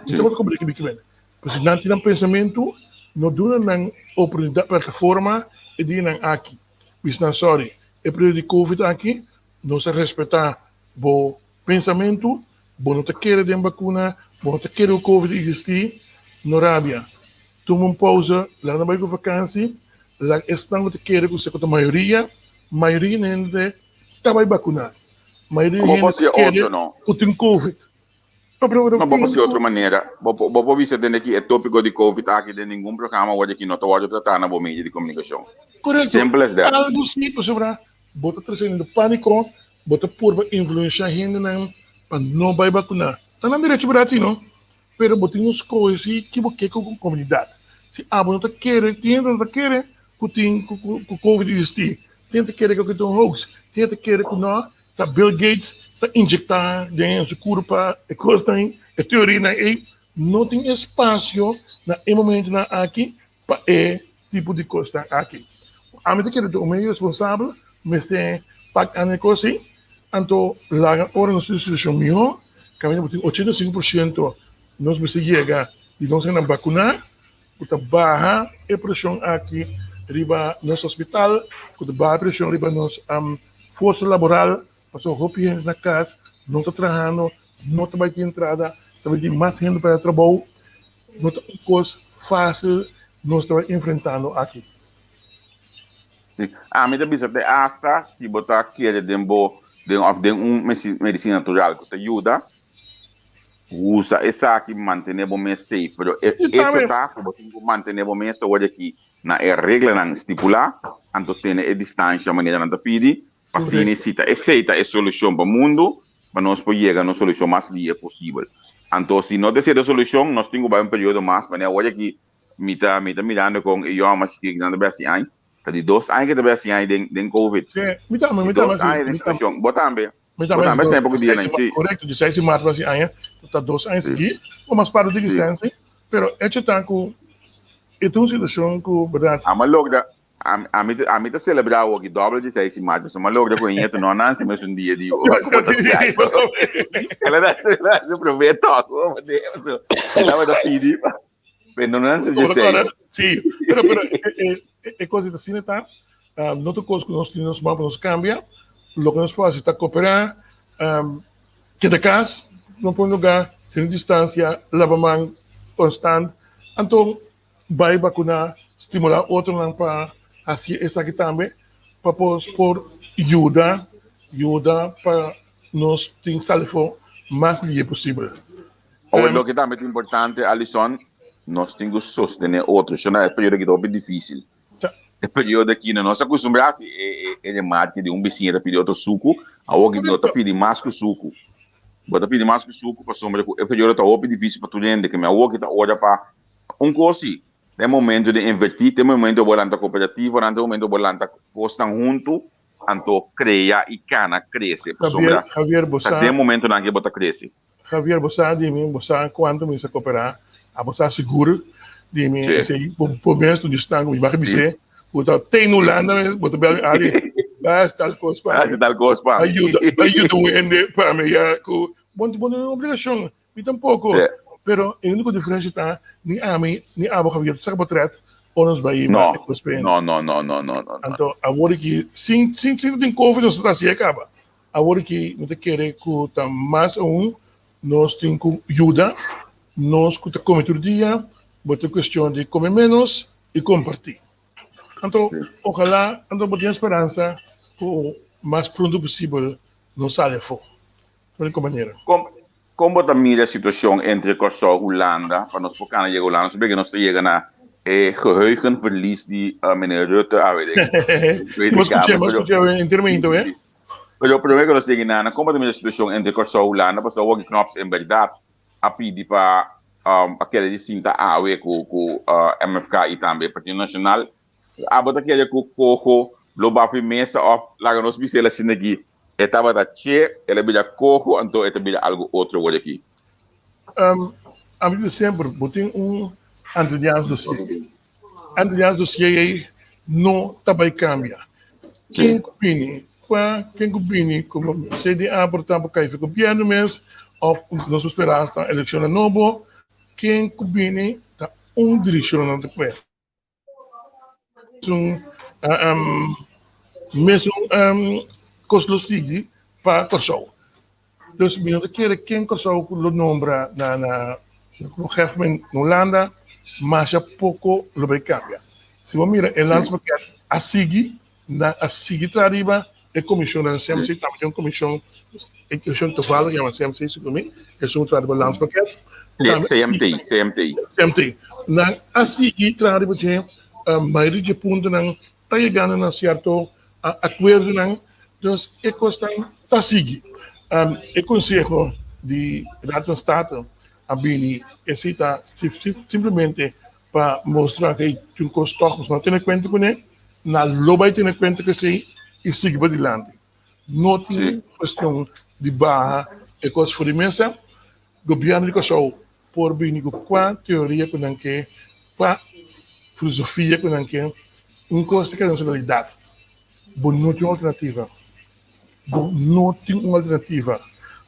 Speaker 2: Mi sa bo ta komprende kibi kimen. Pero si nan tin nan pensamentu, no duna nan oportunidat, plataforma e dianan aki. Bisa nan sòri, e periodo di covid aki nos a respetá bo pensamentu, bo no ta kere den bakuna, bo no ta kere ku covid existí, no rabia. Tuma un pousa, laga nan bai ku vakansi, laga esnan ku ta kere ku esei ku ta mayoria, mayoria di hende ta bai bakuná. Mayoria di
Speaker 1: Bo
Speaker 2: hende
Speaker 1: por
Speaker 2: ta
Speaker 1: si
Speaker 2: kere
Speaker 1: otro no.
Speaker 2: ku tin covid. No, pero
Speaker 1: No, bo por
Speaker 2: tin
Speaker 1: si otro
Speaker 2: ku
Speaker 1: manera. Bo por bo por bisa tende ki e tópiko di covid aki den ningun programa wòrdu ki no ta wòrdu tratá na bo medio di komunikashon.
Speaker 2: Korekto.
Speaker 1: Simple as that.
Speaker 2: Algu si pasobra Bo ta tresiendo pániko, bo ta purba influenshá hendenan pa no bai bakuná. Ta nan derecho berdad si no, pero bo tin un skohe si ki bo ke ku komunidat. Si abo no ta kere, tin hende no ta kere ku tin ku covid existí, tin hende ta kere ku ta un hoax, tin hende ta kere ku no ta Bill Gates ta injektá den su kurpa e kosnan, e teorianan ei. No tin espasio na e momentunan aki pa e tipo di kosnan aki. Ami ta kere ta un medio responsabel mester pak an e kos ei, anto laga ora nos tin situashon mihó, kaminda bo tin 85% nos mester yega di nos hendenan bakuná ku ta baha e preshon aki riba nos hospital, ku ta baha e preshon riba nos forsa laboral, pasobra hopi hende na kas no ta trahando, no ta bai tin entrada, ta bai tin mas hende pa trabou. No ta un kos fásil nos ta bai enfrentando aki.
Speaker 1: Sí. Ami ta bisa te asta si bo ta kere den bo den of den un medicina natural ku ta yuda, usa esaki mantene bo mes safe. Pero e
Speaker 2: I
Speaker 1: echo
Speaker 2: tambe.
Speaker 1: ta ku bo tin ku mantene bo mes awor aki na e reglanan stipulá, anto tene e distansha manera nan ta pidi, pa asina
Speaker 2: Korekto.
Speaker 1: si ta esei ta e solushon pa mundu, pa nos por yega na un solushon mas lihe posibel. Anto si no ta esei ta solushon, nos tin ku bai un periodo mas, manera awor aki mi ta mi ta mirando kon e yòngu mas chikí nan ta bai hasi aña, ta di dos aña ke ta bai hasi aña den den covid.
Speaker 2: Sí, mi tambe,
Speaker 1: Di
Speaker 2: mi tambe
Speaker 1: dos
Speaker 2: hasi,
Speaker 1: aña den
Speaker 2: mi tambe.
Speaker 1: situashon. Bo tambe?
Speaker 2: Mi
Speaker 1: Bo
Speaker 2: tambe
Speaker 1: tambe
Speaker 2: hasi
Speaker 1: hasi
Speaker 2: dos,
Speaker 1: aña poko
Speaker 2: seis
Speaker 1: dianan,
Speaker 2: di
Speaker 1: sí.
Speaker 2: korekto, di seis di mart pa hasi aña, ta 2 aña
Speaker 1: Sí.
Speaker 2: sigui, o mas parti di
Speaker 1: Sí.
Speaker 2: lisensia, pero echo ta ku e ta un situashon ku bèrdat.
Speaker 1: Amo a logra Ami ta ami ta celebra awo ki doble di seis di maart pasobra mi a logra cu e nieto no a nanci mes un dia di votacion. El a nanci el a nanci prome tok pasobra el tabata pidi pa pero no nanci dia seis.
Speaker 2: Sí, pero pero e cos ta asina ta no ta cos cu nos tin nos man pa nos cambia, loke nos por haci ta coopera, keda cas, no pone lugar, tene distancia, laba man constant, anto Bai bakuná, stimulá otronan pa hasi esaki tambe pa por por yuda yuda pa nos tin salvo mas lihe posibel.
Speaker 1: Awor loke tambe ta importante Alison, nos tin ku sostené otro. Shona e periodo aki ta hopi difísil. E periodo aki no nos a kustumbrá si e e remarke di un bisiña ta pidi otro suku, awor no ta pidi mas ku suku. Bo ta pidi mas ku suku pasobra ku e periodo ta hopi difísil pa tur hende. Keme awor ki ta ora pa Un kos si, den momento di invertí, den momento bo lanta kooperativonan, den momento bo lanta kosnan huntu, anto krea i kana krese.
Speaker 2: Javier,
Speaker 1: Pasobra
Speaker 2: Javier, bo
Speaker 1: ta
Speaker 2: sa,
Speaker 1: den momentonan ke bo ta krese.
Speaker 2: Javier, bo sa di mi, bo sa kuantu mi sa kooperá, abo sa sigur di mi,
Speaker 1: Sí.
Speaker 2: esei bo, bo mes tu distan ku mi baka
Speaker 1: Sí.
Speaker 2: bis'é, ku ta te in
Speaker 1: Sí.
Speaker 2: Hulanda mes, bo ta bel mi, Ali, bas tal kos pa
Speaker 1: Hasi
Speaker 2: mi,
Speaker 1: tal kos pa
Speaker 2: a
Speaker 1: mi.
Speaker 2: yuda, a yuda un hende pa mi, ya, ku bo, bo no tin obligashon. Mi tampoco.
Speaker 1: Sí.
Speaker 2: Pero e unico diferencia ta ni ami ni abo Javier ta saca potret ora nos bay
Speaker 1: No,
Speaker 2: e cos p'e.
Speaker 1: no, no, no, no, no, no, no.
Speaker 2: Anto awor aki sin sin sin tin covid nos ta haci e caba. Awor aki mi ta kere cu ta mas aun nos tin cu yuda nos cu ta come tur dia, bo ta cuestion di come menos y comparti. Anto
Speaker 1: Sí.
Speaker 2: ojalá anto bo tin speransa cu mas pronto posibel nos sali afo. Único manera.
Speaker 1: Kon kon bo ta mira e situashon entre Kòrsou i Hulanda pa nos por kana yega Hulanda? Nos sabia ku nos ta yega na e geheugenverlies di meneer Rutte awe den
Speaker 2: Si
Speaker 1: Tweede
Speaker 2: bo skucha,
Speaker 1: Kamer.
Speaker 2: bo
Speaker 1: Pero
Speaker 2: skucha entermento, eh?
Speaker 1: pero promé ku nos yega na kon bo ta mira e situashon entre Kòrsou i Hulanda? Pasobra awor ki Knops en bèrdat a pidi pa a kere di sinta awe ku ku MFK i tambe Partido Nashonal. Abo ta kere ku Coho lo bafi mesa òf laga nos bis'el asina aki e tabata che, el a bira coho anto e ta bira algu otro wor aki?
Speaker 2: Ami di semper, bo tin un Antilliaans dossier. Antilliaans dossier ei no ta bai cambia. Ken ku bini, kua ken ku bini komo CDA por ta por kai fi gobierno mes of nos por spera hasta eleccionnan nobo, ken ku bini ta un direccion nan ta kue. Mesun mesun kos lo sigui pa Kòrsou. Dus mi no ta kere ken Kòrsou ku lo nombra na na komo hefmen na Hulanda masha poko lo bai kambia. Si bo mira e landspakket a sigui nan a sigui traha riba e komishonnan CMC tambe tin un komishon e komishon toevallig yama CMC segun mi esun traha riba landspakket.
Speaker 1: CMT CMT.
Speaker 2: CMT nan a sigui traha riba dje mayoria dje puntonan ta yegando na sierto akuerdonan dus e kosnan ta sigui. E konseho di Raad van State a bini esei ta simplemente pa mustra ku tur kos tòg nos no tene kuenta kuné, nan lo bai tene kuenta ku esei i sigui padilanti. No tin kuestion di baha e kos for di mesa. Gobièrnu di Kòrsou por bini ku kua teoria ku nan ke, kua filosofia ku nan ke, un kos ta keda nacionalidad. Bo no tin un alternativa. Bo no tin un alternativa.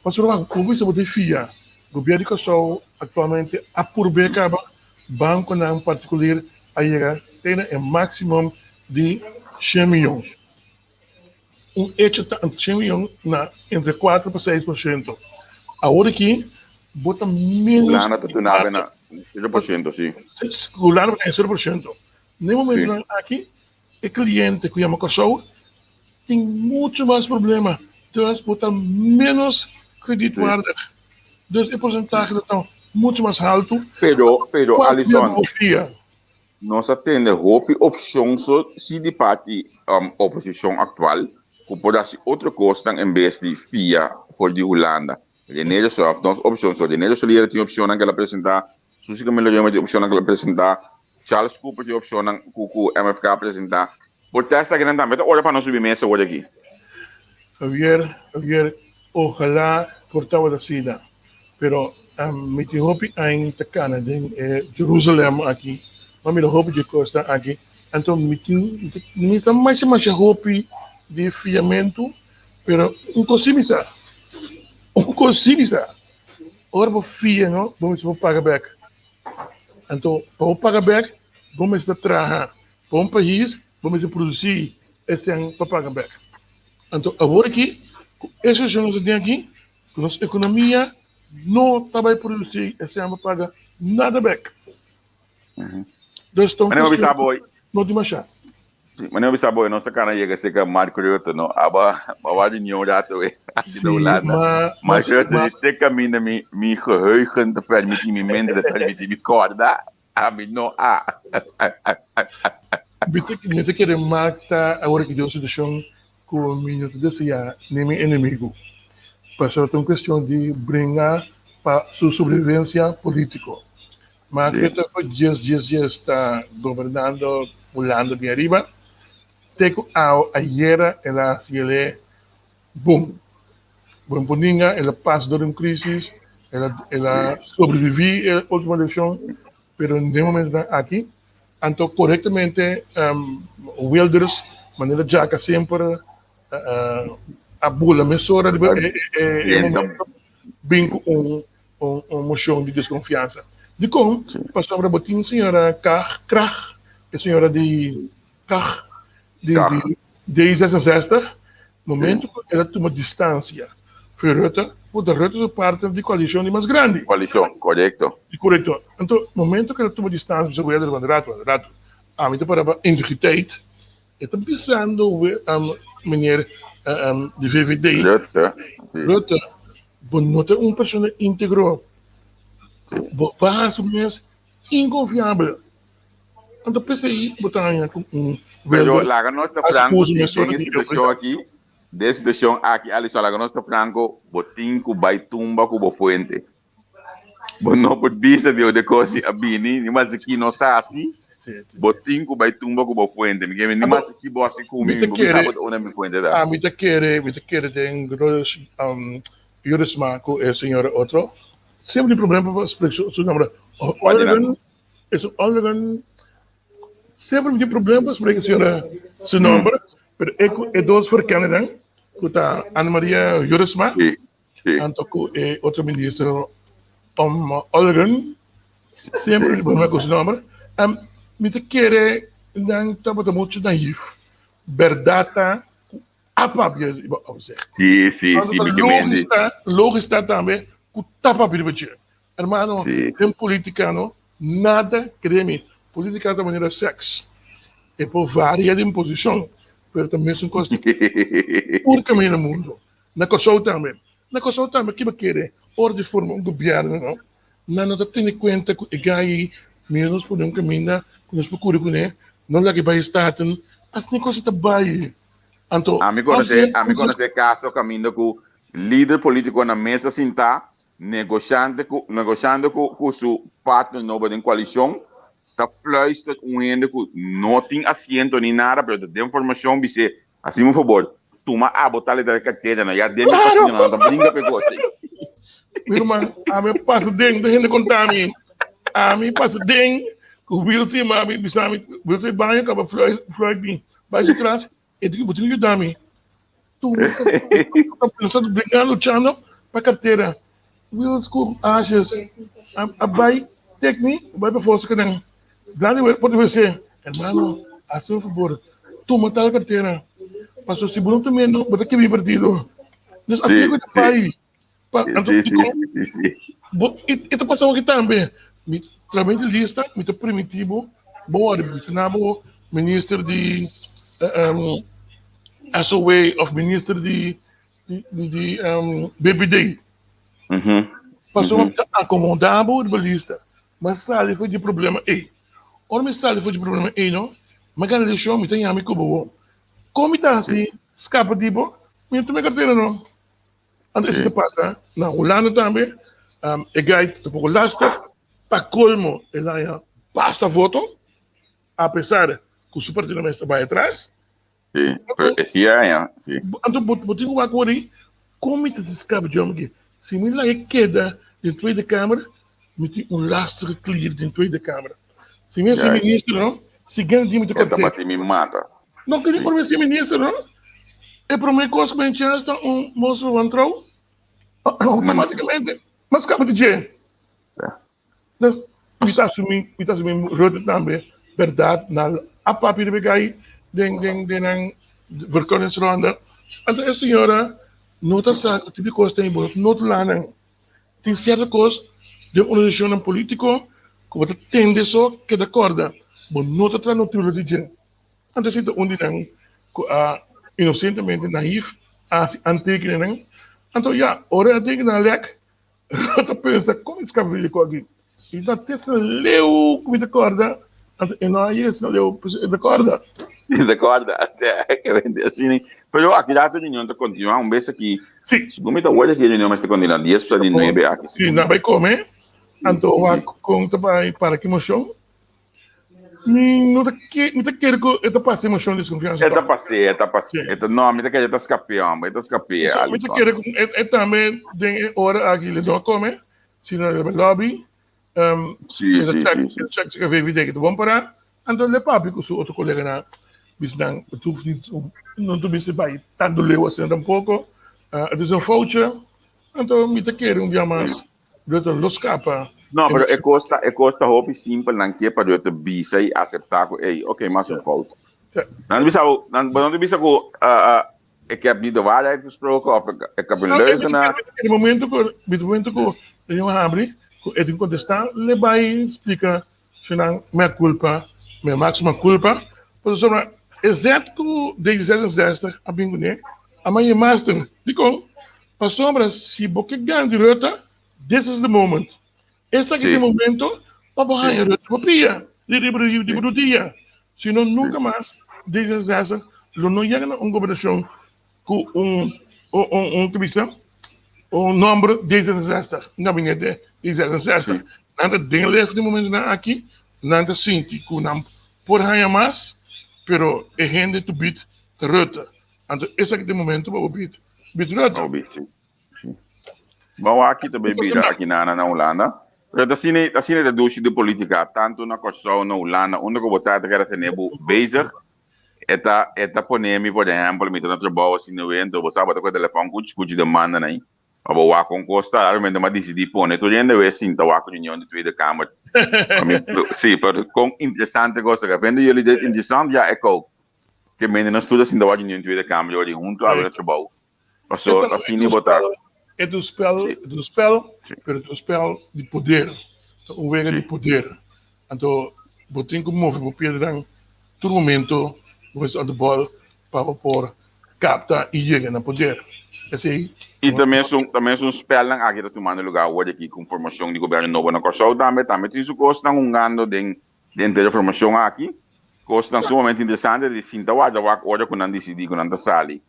Speaker 2: Pasobra wak, bo bisa bo ta fia Gobièrnu di Kòrsou aktualmente a purb'é kaba bankonan partikulir a yega te na e máksimo di shen miyon. Un echo ta shen miyon na entre kuater pa seis por shento. Awor aki bo ta ménos.
Speaker 1: Hulanda ta duna awe na sero por shento, si.
Speaker 2: Hulanda ta 0%. Na e momentunan aki e kliente ku yama Kòrsou tin muchu mas problema, dus bo ta ménos kredietwaardig. Dus e porsentahe lo ta muchu mas haltu.
Speaker 1: Pero, pero Alison, nos a tende hopi opshon so si di parti oposishon aktual ku por hasi otro kosnan en bes di fia for di Hulanda. René de Sof, nos opshon so. René de Solier tin opshonnan ku el a presentá, Susi Camilo Joma tin opshonnan ku el a presentá, Charles Cooper tin opshonnan ku ku MFK a presentá. Por tèst akinan tambe ta ora pa nos subi mesa awor aki.
Speaker 2: Javier, Javier, ojalá por tabata asina, pero mi tin hopi aña ta kana den e Jerusalem aki, mi a mira hopi dje kosnan aki, anto mi tin, mi ta masha masha hopi di fiamentu, pero un kos si mi sa, un kos si mi sa, ora bo fia no, bo mester por paga bek. Anto pa bo paga bek, bo mester traha pa un pais, bo mester produsí e sèn pa paga bek. Anto awor aki, ku e situashon nos ta den aki, ku nos ekonomia no ta bai produsí e sèn pa paga nada bek. Dus ta un kuestion no dimashá.
Speaker 1: Manera bisa boy, nos ta kana yega cerca Mark Rutte, no? Aba, aba di ni un rato we, aki na Hulanda. Mark Rutte di te caminda mi, mi geheugen te permiti, mi mente te permiti, mi corda, a mi no a.
Speaker 2: Mi ta kere Mark ta awor aki den un situacion cu mi no ta desea ni mi enemigo. Pasobra ta un cuestion di bringa pa su sobrevivencia politico. Ma ku e ta ku djes djes djes ta gobernando Hulanda bien ariba, te ku awe ayera el a hasi el boom. Buen poninga, el a pasa dor di un crisis, el a el a sobrevivi e ultimo eleccion, pero den momentonan aki, anto corectamente Wilders, manera djaka semper a bula mesora riba e e momento, bin ku un un mocion di desconfiansa. Dicon? Pasobra bo tin señora Kaag, Krag, e señora di Kaag, di di D66, momento cu el a tuma distancia for Rutte, puta Rutte su partner di coalicion di mas grandi.
Speaker 1: Coalicion, corecto.
Speaker 2: Corecto. Anto, momento cu el a tuma distancia, bisa Wilders, wanta rato, wanta rato, ami ta para pa integriteit, E ta bisando meneer di VVD,
Speaker 1: Rutte,
Speaker 2: si. Rutte, bo no ta un persona integro.
Speaker 1: Si.
Speaker 2: Bo ta hasi bo mes inconfiabel. Anto p'esei bo ta haña ku un
Speaker 1: Pero Wilders laga nos ta franco, si den e situacion aki, den e situacion aki, Alison, laga nos ta franco, bo tin ku bai tumba ku bo fuente. Bo no por bisa di ode kosi a bini, ni mas ki no sa hasi, bo tin ku bai tumba ku bo fuente. Mi ke ni mas ki bo hasi ku mi, mi bo bisa bo ta unda mi fuente ta.
Speaker 2: Mi ta kere, mi ta kere den Jorisma ku e señora otro. Semper tin problema pa spreek su nomber.
Speaker 1: Cual di nan?
Speaker 2: Olgen, es Olgen. Semper mi tin problema pa spreek señora su nomber, pero e cu e dos verkennernan, cu ta Ana Maria Jorisma,
Speaker 1: Sí, sí.
Speaker 2: anto cu e otro minister Tom Olgen, semper mi tin problema cu su nomber. Mi ta kere nan tabata mucho naïef. Berdad ta cu a papia riba opzicht.
Speaker 1: Sí, sí, sí, mi ke mende.
Speaker 2: Logisch ta tambe cu ta papia riba dje. Hermano, den politica no, nada, créeme, politica ta manera sex. E por varia den posicion, pero ta mesun cos tur caminda na mundo. Na Kòrsou tambe. Na Kòrsou tambe kiba kere ora di forma un gobierno no, nan no ta tene cuenta cu e gai ei mira nos pone un caminda cu nos por curi cune, no laga e bai Staten, asina cos ta bai. Anto,
Speaker 1: Ami conoce, ami conoce caso caminda cu lider politico na mesa sinta negoshante ku negoshando ku ku su partner nobo den koalishon ta fluister un hende ku no tin asiento ni nada pero ta den formashon bis'é hasimu fabor tuma abo tal i tal kartera no ya den mi partido nan ta bringa pa e kos ei.
Speaker 2: Mi ruman, ami a pasa den, tur hende konta mi, ami pasa den ku Wilson mami bisa mi, Wilson e baño kaba fluit mi bai su tras, E di ku bo tin ku yuda mi. Tur nos ta bringando, luchando pa kartera. Wheels ku ashes a bai tek mi, bai pa forsa ku nan. Grandi por di wc. Hermano, hasi un fabor, tuma tal kartera. Pasobra si bo no tuma no, bo ta kibra e partido. Dus asina ku ta bai.
Speaker 1: Sí, sí, sí, sí.
Speaker 2: Bo, e ta pasa aki tambe. Mi trabou di lista, mi ta permití bo, bo wòrdu mencioná bo minister di um, SOA of minister di di, di, di um, BPD. Pasobra mi ta akomodá bo riba lista. Mi a sali for di problema ei. Ora mi sali for di problema ei no, mi a gana elekshon, mi ta yama mi ku bo. Kon mi ta hasi skapa di bo? Mi no tuma e kartera no. Anto esei ta pasa na Hulanda tambe. E gai ta poko lastig. Pa kolmo el haña basta voto, apesar ku su partido mes ta bai atras.
Speaker 1: Sí, pero e sí a haña, sí.
Speaker 2: Anto bo tin ku wak wori kon mi ta skapa di hòmber aki. Si mi laga e keda den Tweede Kamer, mi tin un lastige klier den Tweede Kamer. Si mi a ser minister no, si gana di mi ta
Speaker 1: E ta bati mi mata.
Speaker 2: No kere por mi ser minister no. E prome kos ku mi chance ta un monstruo wantrouw, automaticamente mi a skapa di dje. Dus mi ta asumi, mi ta asumi Rutte tambe berdad na a papia di gai den den den nan verkeuningsronde. Anto e señora no ta sa ku tipo di kos ta bo no ta lanan. Tin sierto kos den organisacionnan politico ku bo ta tende so keda korda, bo no ta traha notulo di dje. Anto esei ta un di nan ku a inosentemente naif a hasi antekeninnan. Anto ya, ora e antekeninnan a lek, ta pensa kon e skapa di ku aki. I ta te asina leu ku mi ta kòrda, anto e no a yega asina leu, pasobra e ta kòrda.
Speaker 1: E ta kòrda, asina. Pero aki rato e reunion ta kontinuá un bes aki.
Speaker 2: Si.
Speaker 1: Segun mi ta wòrdu aki e reunion mester kontinuá dies pa di nuebe aki.
Speaker 2: Si, nan bai kome, anto wak kon ta bai para ki moshon. Mi no ta ke, mi ta kere ku e ta pasa e moshon di deskonfiansa
Speaker 1: E ta pas'é, e ta pas'é. E ta, no, mi ta kere e ta skap'é, hòmber, e ta skap'é,
Speaker 2: Mi ta
Speaker 1: Alisson.
Speaker 2: kere ku e tambe den e ora aki le no a kome, sino e bai lòbi,
Speaker 1: Sí,
Speaker 2: e ta
Speaker 1: sí,
Speaker 2: chèk,
Speaker 1: sí, sí.
Speaker 2: e ta chèk si e VVD ke ta bon pará, anto le papia ku su otro koleganan, bisa nan, het hoeft niet, no ta mester bai tantu leu asina tampoko, het is een foutje, anto mi ta kere un bia mas Rutte lo scapa.
Speaker 1: No, pero e cos ta, e cos ta hopi simpel, nan ke pa Rutte bisa y acepta cu ey, ok, mas un fout. Nan bisa, nan, bo no ta bisa cu uh, uh, ik heb niet de waarheid gesproken of ik, ik heb een leugenaar.
Speaker 2: E momento cu, e momento cu e jongen habri, cu e tin contesta, le bay splica si nan mea culpa, mea maxima culpa, pasobra e zet cu D66 a bin cune, a maya master. Dicon? Pasobra si bo ke gana di Rutte, this is the moment. Esaki ta e momento pa bo haña Rutte bo pia, di bo rudia. Si no, nunka mas D66 lo no yega na un gobernashon ku un, un, un, bisa, un nomber D66, un gabinete D66. Nan ta den lef di momentonan aki, nan ta sinti ku nan por haña mas, pero e hende to beat ta Rutte. Anto esaki ta e momento pa bo bit bit Rutte.
Speaker 1: Oh, bit, sí. Sí. Ban wak aki ta bay bira aki na na Hulanda. Pero ta asina asina ta dushi di politica tanto na Kòrsou na Hulanda unda ku bo ta ta keda tene bo bezig e ta e ta pone mi por ehempel mi ta na trabou asina we anto bo sa bo ta kohe telefòn kuchi kuchi demanda nan pa bo wak kon kos ta realmente mi a disidi pone tur hende we sinta wak reunion di Tweede Kamer pa mi si pero kon interesante kos ta vinden jullie dit interessant ja ik ook ke mende nos tur a sinta wak reunion di Tweede Kamer ora di huntu awe na trabou. Paso asina bo ta.
Speaker 2: E ta un spel, e ta un spel, pero e ta un spel di poder. Ta un wega di poder. Anto bo tin ku move bo piedran tur momento bo mester on the ball pa bo por kapta i yega na poder. Esei.
Speaker 1: I ta mesun ta mesun spelnan aki ta tumando lugar awor aki ku formashon di gobièrnu nobo na Kòrsou tambe tambe tin su kosnan hungando den den e formashon aki. Kosnan sumamente interesante di sinta warda wak ora ku nan disidí ku nan ta sali.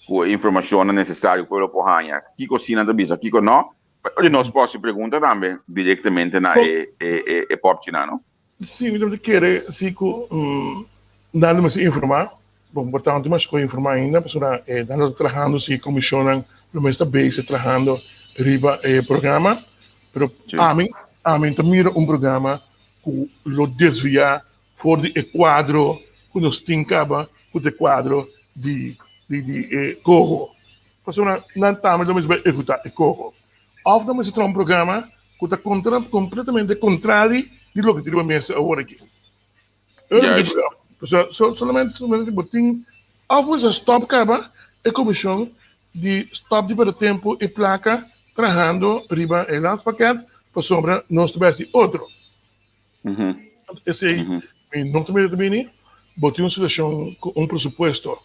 Speaker 1: ku e informashonnan nesesario ku pueblo por haña. Kiko si nan ta bisa, kiko no. Pero nos por hasi pregunta tambe direktamente na e e e pòpchinan, no?
Speaker 2: Sí, mi ta kere si ku nan lo mester informá. Bon, por tantu mas ku informá ainda, pasobra nan lo ta trahando si komishonnan lo mester ta bezig trahando riba e programa. Pero ami, ami ta mira un programa ku lo desviá For di e kuadro ku nos tin kaba ku ta e kuadro di di di e koho. Pasobra nan tambe lo mester bai ehekutá e koho. Òf nan mester traha un programa ku ta kontra kompletamente kontrali di loke tin riba mesa awor aki.
Speaker 1: Juist.
Speaker 2: Pasobra solamente solamente bo tin òf bo mester stòp kaba e komishon di stòp di perde tempu i plaka trahando riba e landspakket pasobra nos ta bai hasi otro. Esei mi no ta mira ta bini, bo tin un situacion cu un presupuesto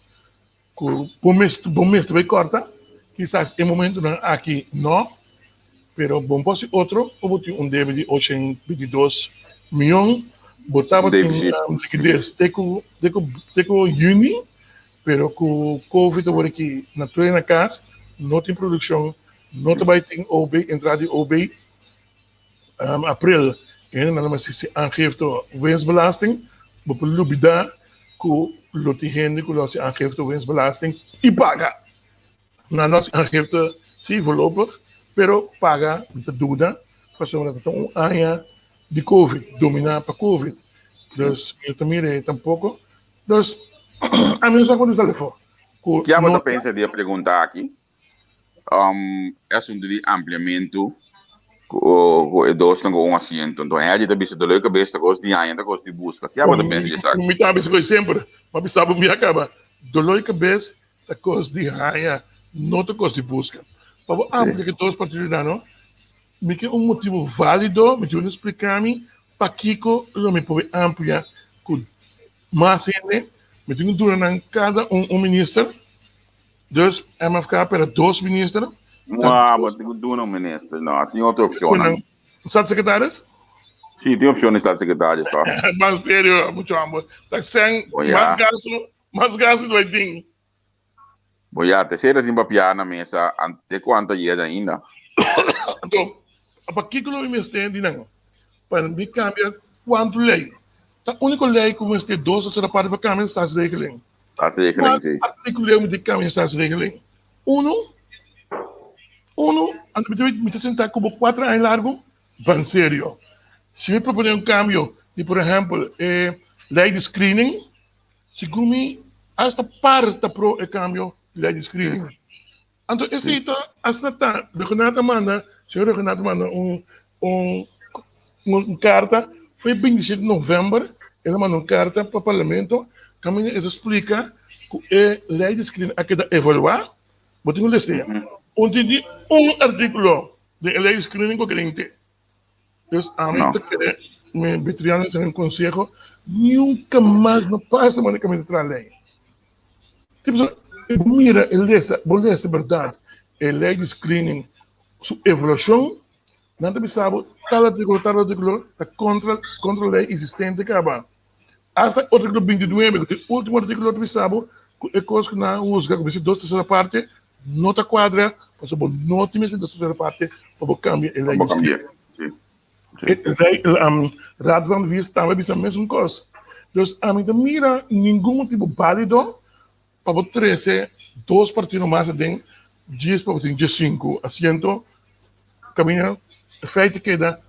Speaker 2: cu bo mes bo mes ta bay corta, kisas e momentonan aki no, pero bo por haci otro o bo tin un debe di 822 miyon, bo tabatin liquidez te cu te cu te cu juni, pero cu covid awor aki na tur na cas, no tin produccion, no ta bay tin OB, entrada di OB. April e hendenan lo mester hasi aangifte winstbelasting. Bo por lubida ku lo tin hende ku lo hasi aangifte winstbelasting i paga. Nan lo hasi aangifte si voorlopig, pero paga mi ta duda pasobra ta un aña di covid, domina pa covid. Dus mi no ta mira e tampoko. Dus ami no sa kon di sali afó.
Speaker 1: Kia bo ta pensa di e pregunta aki? E asuntu di ampliamentu ku e dosnan ku un asiento. Enton Eddie ta bisa dolor di kabes ta kos di haña, ta kos di buska. Ke abo ta pensa di esaki?
Speaker 2: Mi ta bisa ku semper, ma bisa bo mi a kaba. Dolor di kabes ta kos di haña, no ta kos di buska. Pa bo amplia ki dos partidonan no, mi ke un motibu válido, mi tin un splika mi pakiko lo mi por amplia ku mas hende, mi tin ku duna nan kada un un minister. Dus MFK pera dos minister.
Speaker 1: Wa, bo tin ku duna un minister. No, tin otro opcionnan.
Speaker 2: Staatssecretaris?
Speaker 1: Sí, tin opcion di staatssecretaris, toch?
Speaker 2: Mas serio, mucho amor. Ta sen,
Speaker 1: Bo ya.
Speaker 2: mas gasto, mas gasto do tin.
Speaker 1: Bo ya, tercera tin papia na mesa, te cu anteayer ainda.
Speaker 2: Anto, pakiko lo mi mester di nan? Pa mi cambia cuanto ley? Ta unico ley cu mester dos tercera parte pa cambia staatsregeling.
Speaker 1: Staatsregeling, sí.
Speaker 2: Artículo mi di cambia staatsregeling. Uno, uno, anto mi ta mi ta sentá ku bo cuatro aña largo, ban serio. Si mi proponé un cambio di por ehempel e ley di screening, segun mi hasta par ta pro e cambio di ley di screening. Anto esei ta asina ta Rhuggenaath a manda, señor Rhuggenaath a manda un un un karta, foi 27 di november el a manda un karta pa parlamento kaminda e ta splika ku e lei di screening a keda evaluá, bo tin ku lese un tin di un artíkulo den e lei di screening ku a keda inte. Dus ami ta kere mi Bitriano ta un konseho, nunka mas no pasa manera kaminda ta traha lei. Tipo, bo mira e lesa, bo lesa berdad e lei di screening su evaluashon, nan ta bisa bo tal artíkulo, tal artíkulo ta kontra kontra lei existente kaba. Asta artíkulo 29, ku ta e último artíkulo ta bisa bo ku e kos ku nan a husga ku mester dos tersera parte no ta kuadra pasobra bo no tin mester dos tersera parte pa bo kambia e lei di screening. E lei Raad van Advies tambe a bisa mesun kos. Dus ami ta mira ningun motibu bálido pa bo trese dos partido mas aden djis pa bo tin diesinku asiento. Kaminda feite keda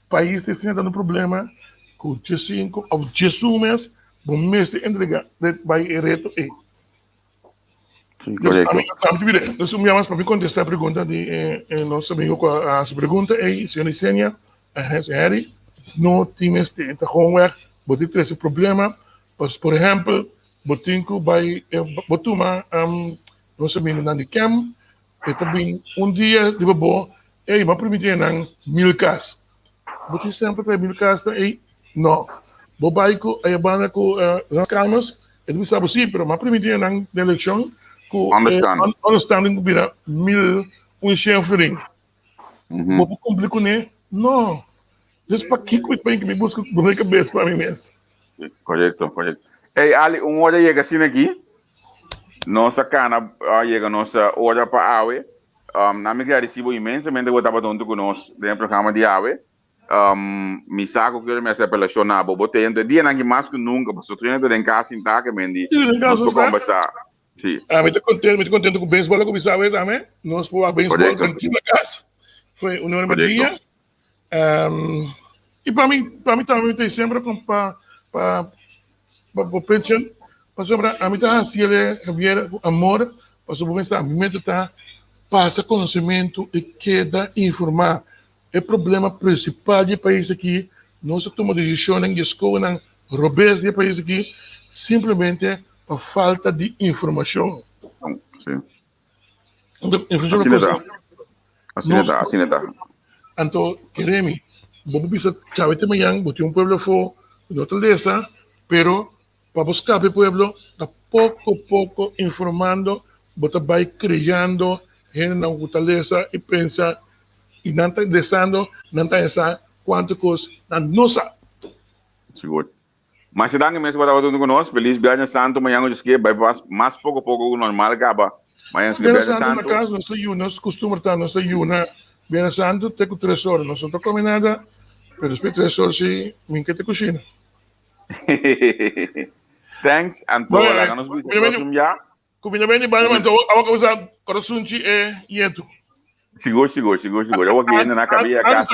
Speaker 2: pais ta sinta un problema ku 15 òf 11 mes bo mester entrega bai e reto ei.
Speaker 1: Sí, korekto.
Speaker 2: Dus un biaha mas pa mi kontestá e pregunta di nos amigo ku a hasi pregunta ei, señor Isenia, Harry, no tin mester, ta gewoonweg bo tin trese problema, por ehèmpel bo tin ku bai bo tuma nos amigonan di kem E ta bin un dia riba bo, ey, m'a primiti nan mil kas. Bo tin semper trae mil kas ta ey? No. Bo bai ku aya banda ku las kamas, e ta bisa bo si, pero m'a primiti nan den elekshon ku e understanding ku bira 1100 florin. Bo por kumpli kuné? No. Dus pakiko mi ta bin ku mi buska dolor di kabes pa mi mes?
Speaker 1: Korekto, korekto. Ey Ali, un ora yega asina aki, nos a kana a yega nos ora pa awe. Um, na mi gradisi bo inmensamente ku bo tabata huntu ku nos den e programa di awe. Um, mi sa ku kere mi hasi apelashon na bo. Bo te e dianan aki mas ku nunka, pasobra tur hende ta den kas sintá ke men di nos por kombersá.
Speaker 2: Sí. Ah, mi ta contento, mi ta contento ku baseball a kuminsá awe tambe. Nos por wak baseball tranquilo na kas. Foi un hora dia. Um, e pa mi, pa mi tambe mi ta sempre com pa pa pa pa pension, pasobra a mi ta hasi ele Javier ku amor, pasobra bo mester a mi meta ta pasa conocimento e keda informa. E problema principal di e pais aki, nos a tuma decisionnan di e scolnan robes di e pais aki simplemente pa falta di informacion.
Speaker 1: Sí. Asina ta. Asina ta, asina ta.
Speaker 2: Anto, keremi, bo por bisa djawe te mañan bo tin un pueblo afó ku no ta lesa, pero pa bo skapa e pueblo ta poko poko informando bo ta bai kreando hendenan ku ta lesa i pensa i nan ta lesando nan ta haña sa kuantu kos nan no sa.
Speaker 1: Sigur. Masha danki mes ku bo tabata huntu ku nos. Felis Bièrnè Santu mañan ku Dios kier bai pas mas poko poko ku normal kaba mañan si
Speaker 2: Bièrnè Santu na kas nos ta yuna nos kustumber ta nos ta yuna Bièrnè Santu te ku tres ora nos no ta kome nada pero despues tres ora si mi ke te kushina.
Speaker 1: Thanks anto laga nos bisa próximo bia.
Speaker 2: Kuminda bini banda man awa kabesa korasunchi e yetu.
Speaker 1: Sigur sigur sigur sigur awa ki hende na kabia
Speaker 2: kas.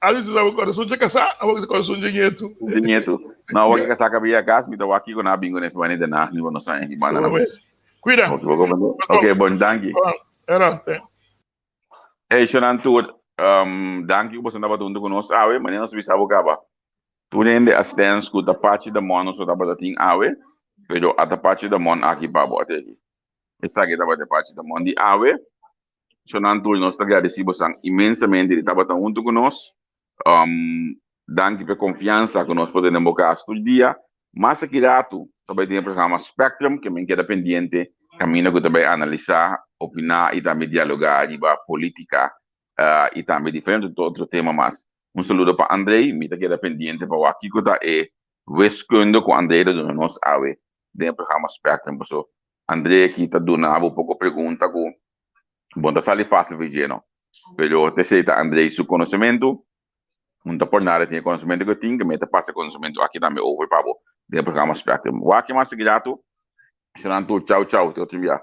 Speaker 2: Antes usaba korasunchi kasá awa ki korasunchi yetu.
Speaker 1: Yetu. No awa ki kasá kabia kas mi ta wak kiko na bingo nes bani de na ni bo no sa e banda na.
Speaker 2: Kuida.
Speaker 1: Ok bon danki.
Speaker 2: Era te.
Speaker 1: Hey shonan tur danki ku boso tabata huntu ku nos awe manera nos bisa bo kaba tur hende a stens ku ta pachi da mon nos no tabata tin awe pero a ta pachi da mon aki pa bo ate aki esaki tabata e pachi da mon di awe shonan tur nos ta gradisi bosan inmensamente di tabata huntu ku nos Danki pa e konfiansa ku nos por tene den bo kas tur dia. Mas aki ratu ta bai tin e programa Spectrum ke men keda pendiente kaminda ku ta bai analisá, opiná i tambe dialogá riba polítika i tambe diferente otro tema mas. Un saludo pa Andrei, mi ta keda pendiente pa wak kiko ta e wiskunde ku Andrei ta duna nos awe den e programa Spectrum paso Andrei aki ta duna bo poko pregunta ku bo no ta sali fásil for dje no. Pero t'esei ta Andrei su konosementu. Un ta por nada tin e konosementu ku e tin, ke mi ta pasa e konosementu aki tambe over pa bo den e programa Spectrum. Wak mas gratu. Esnan tur chau chau te otro bia.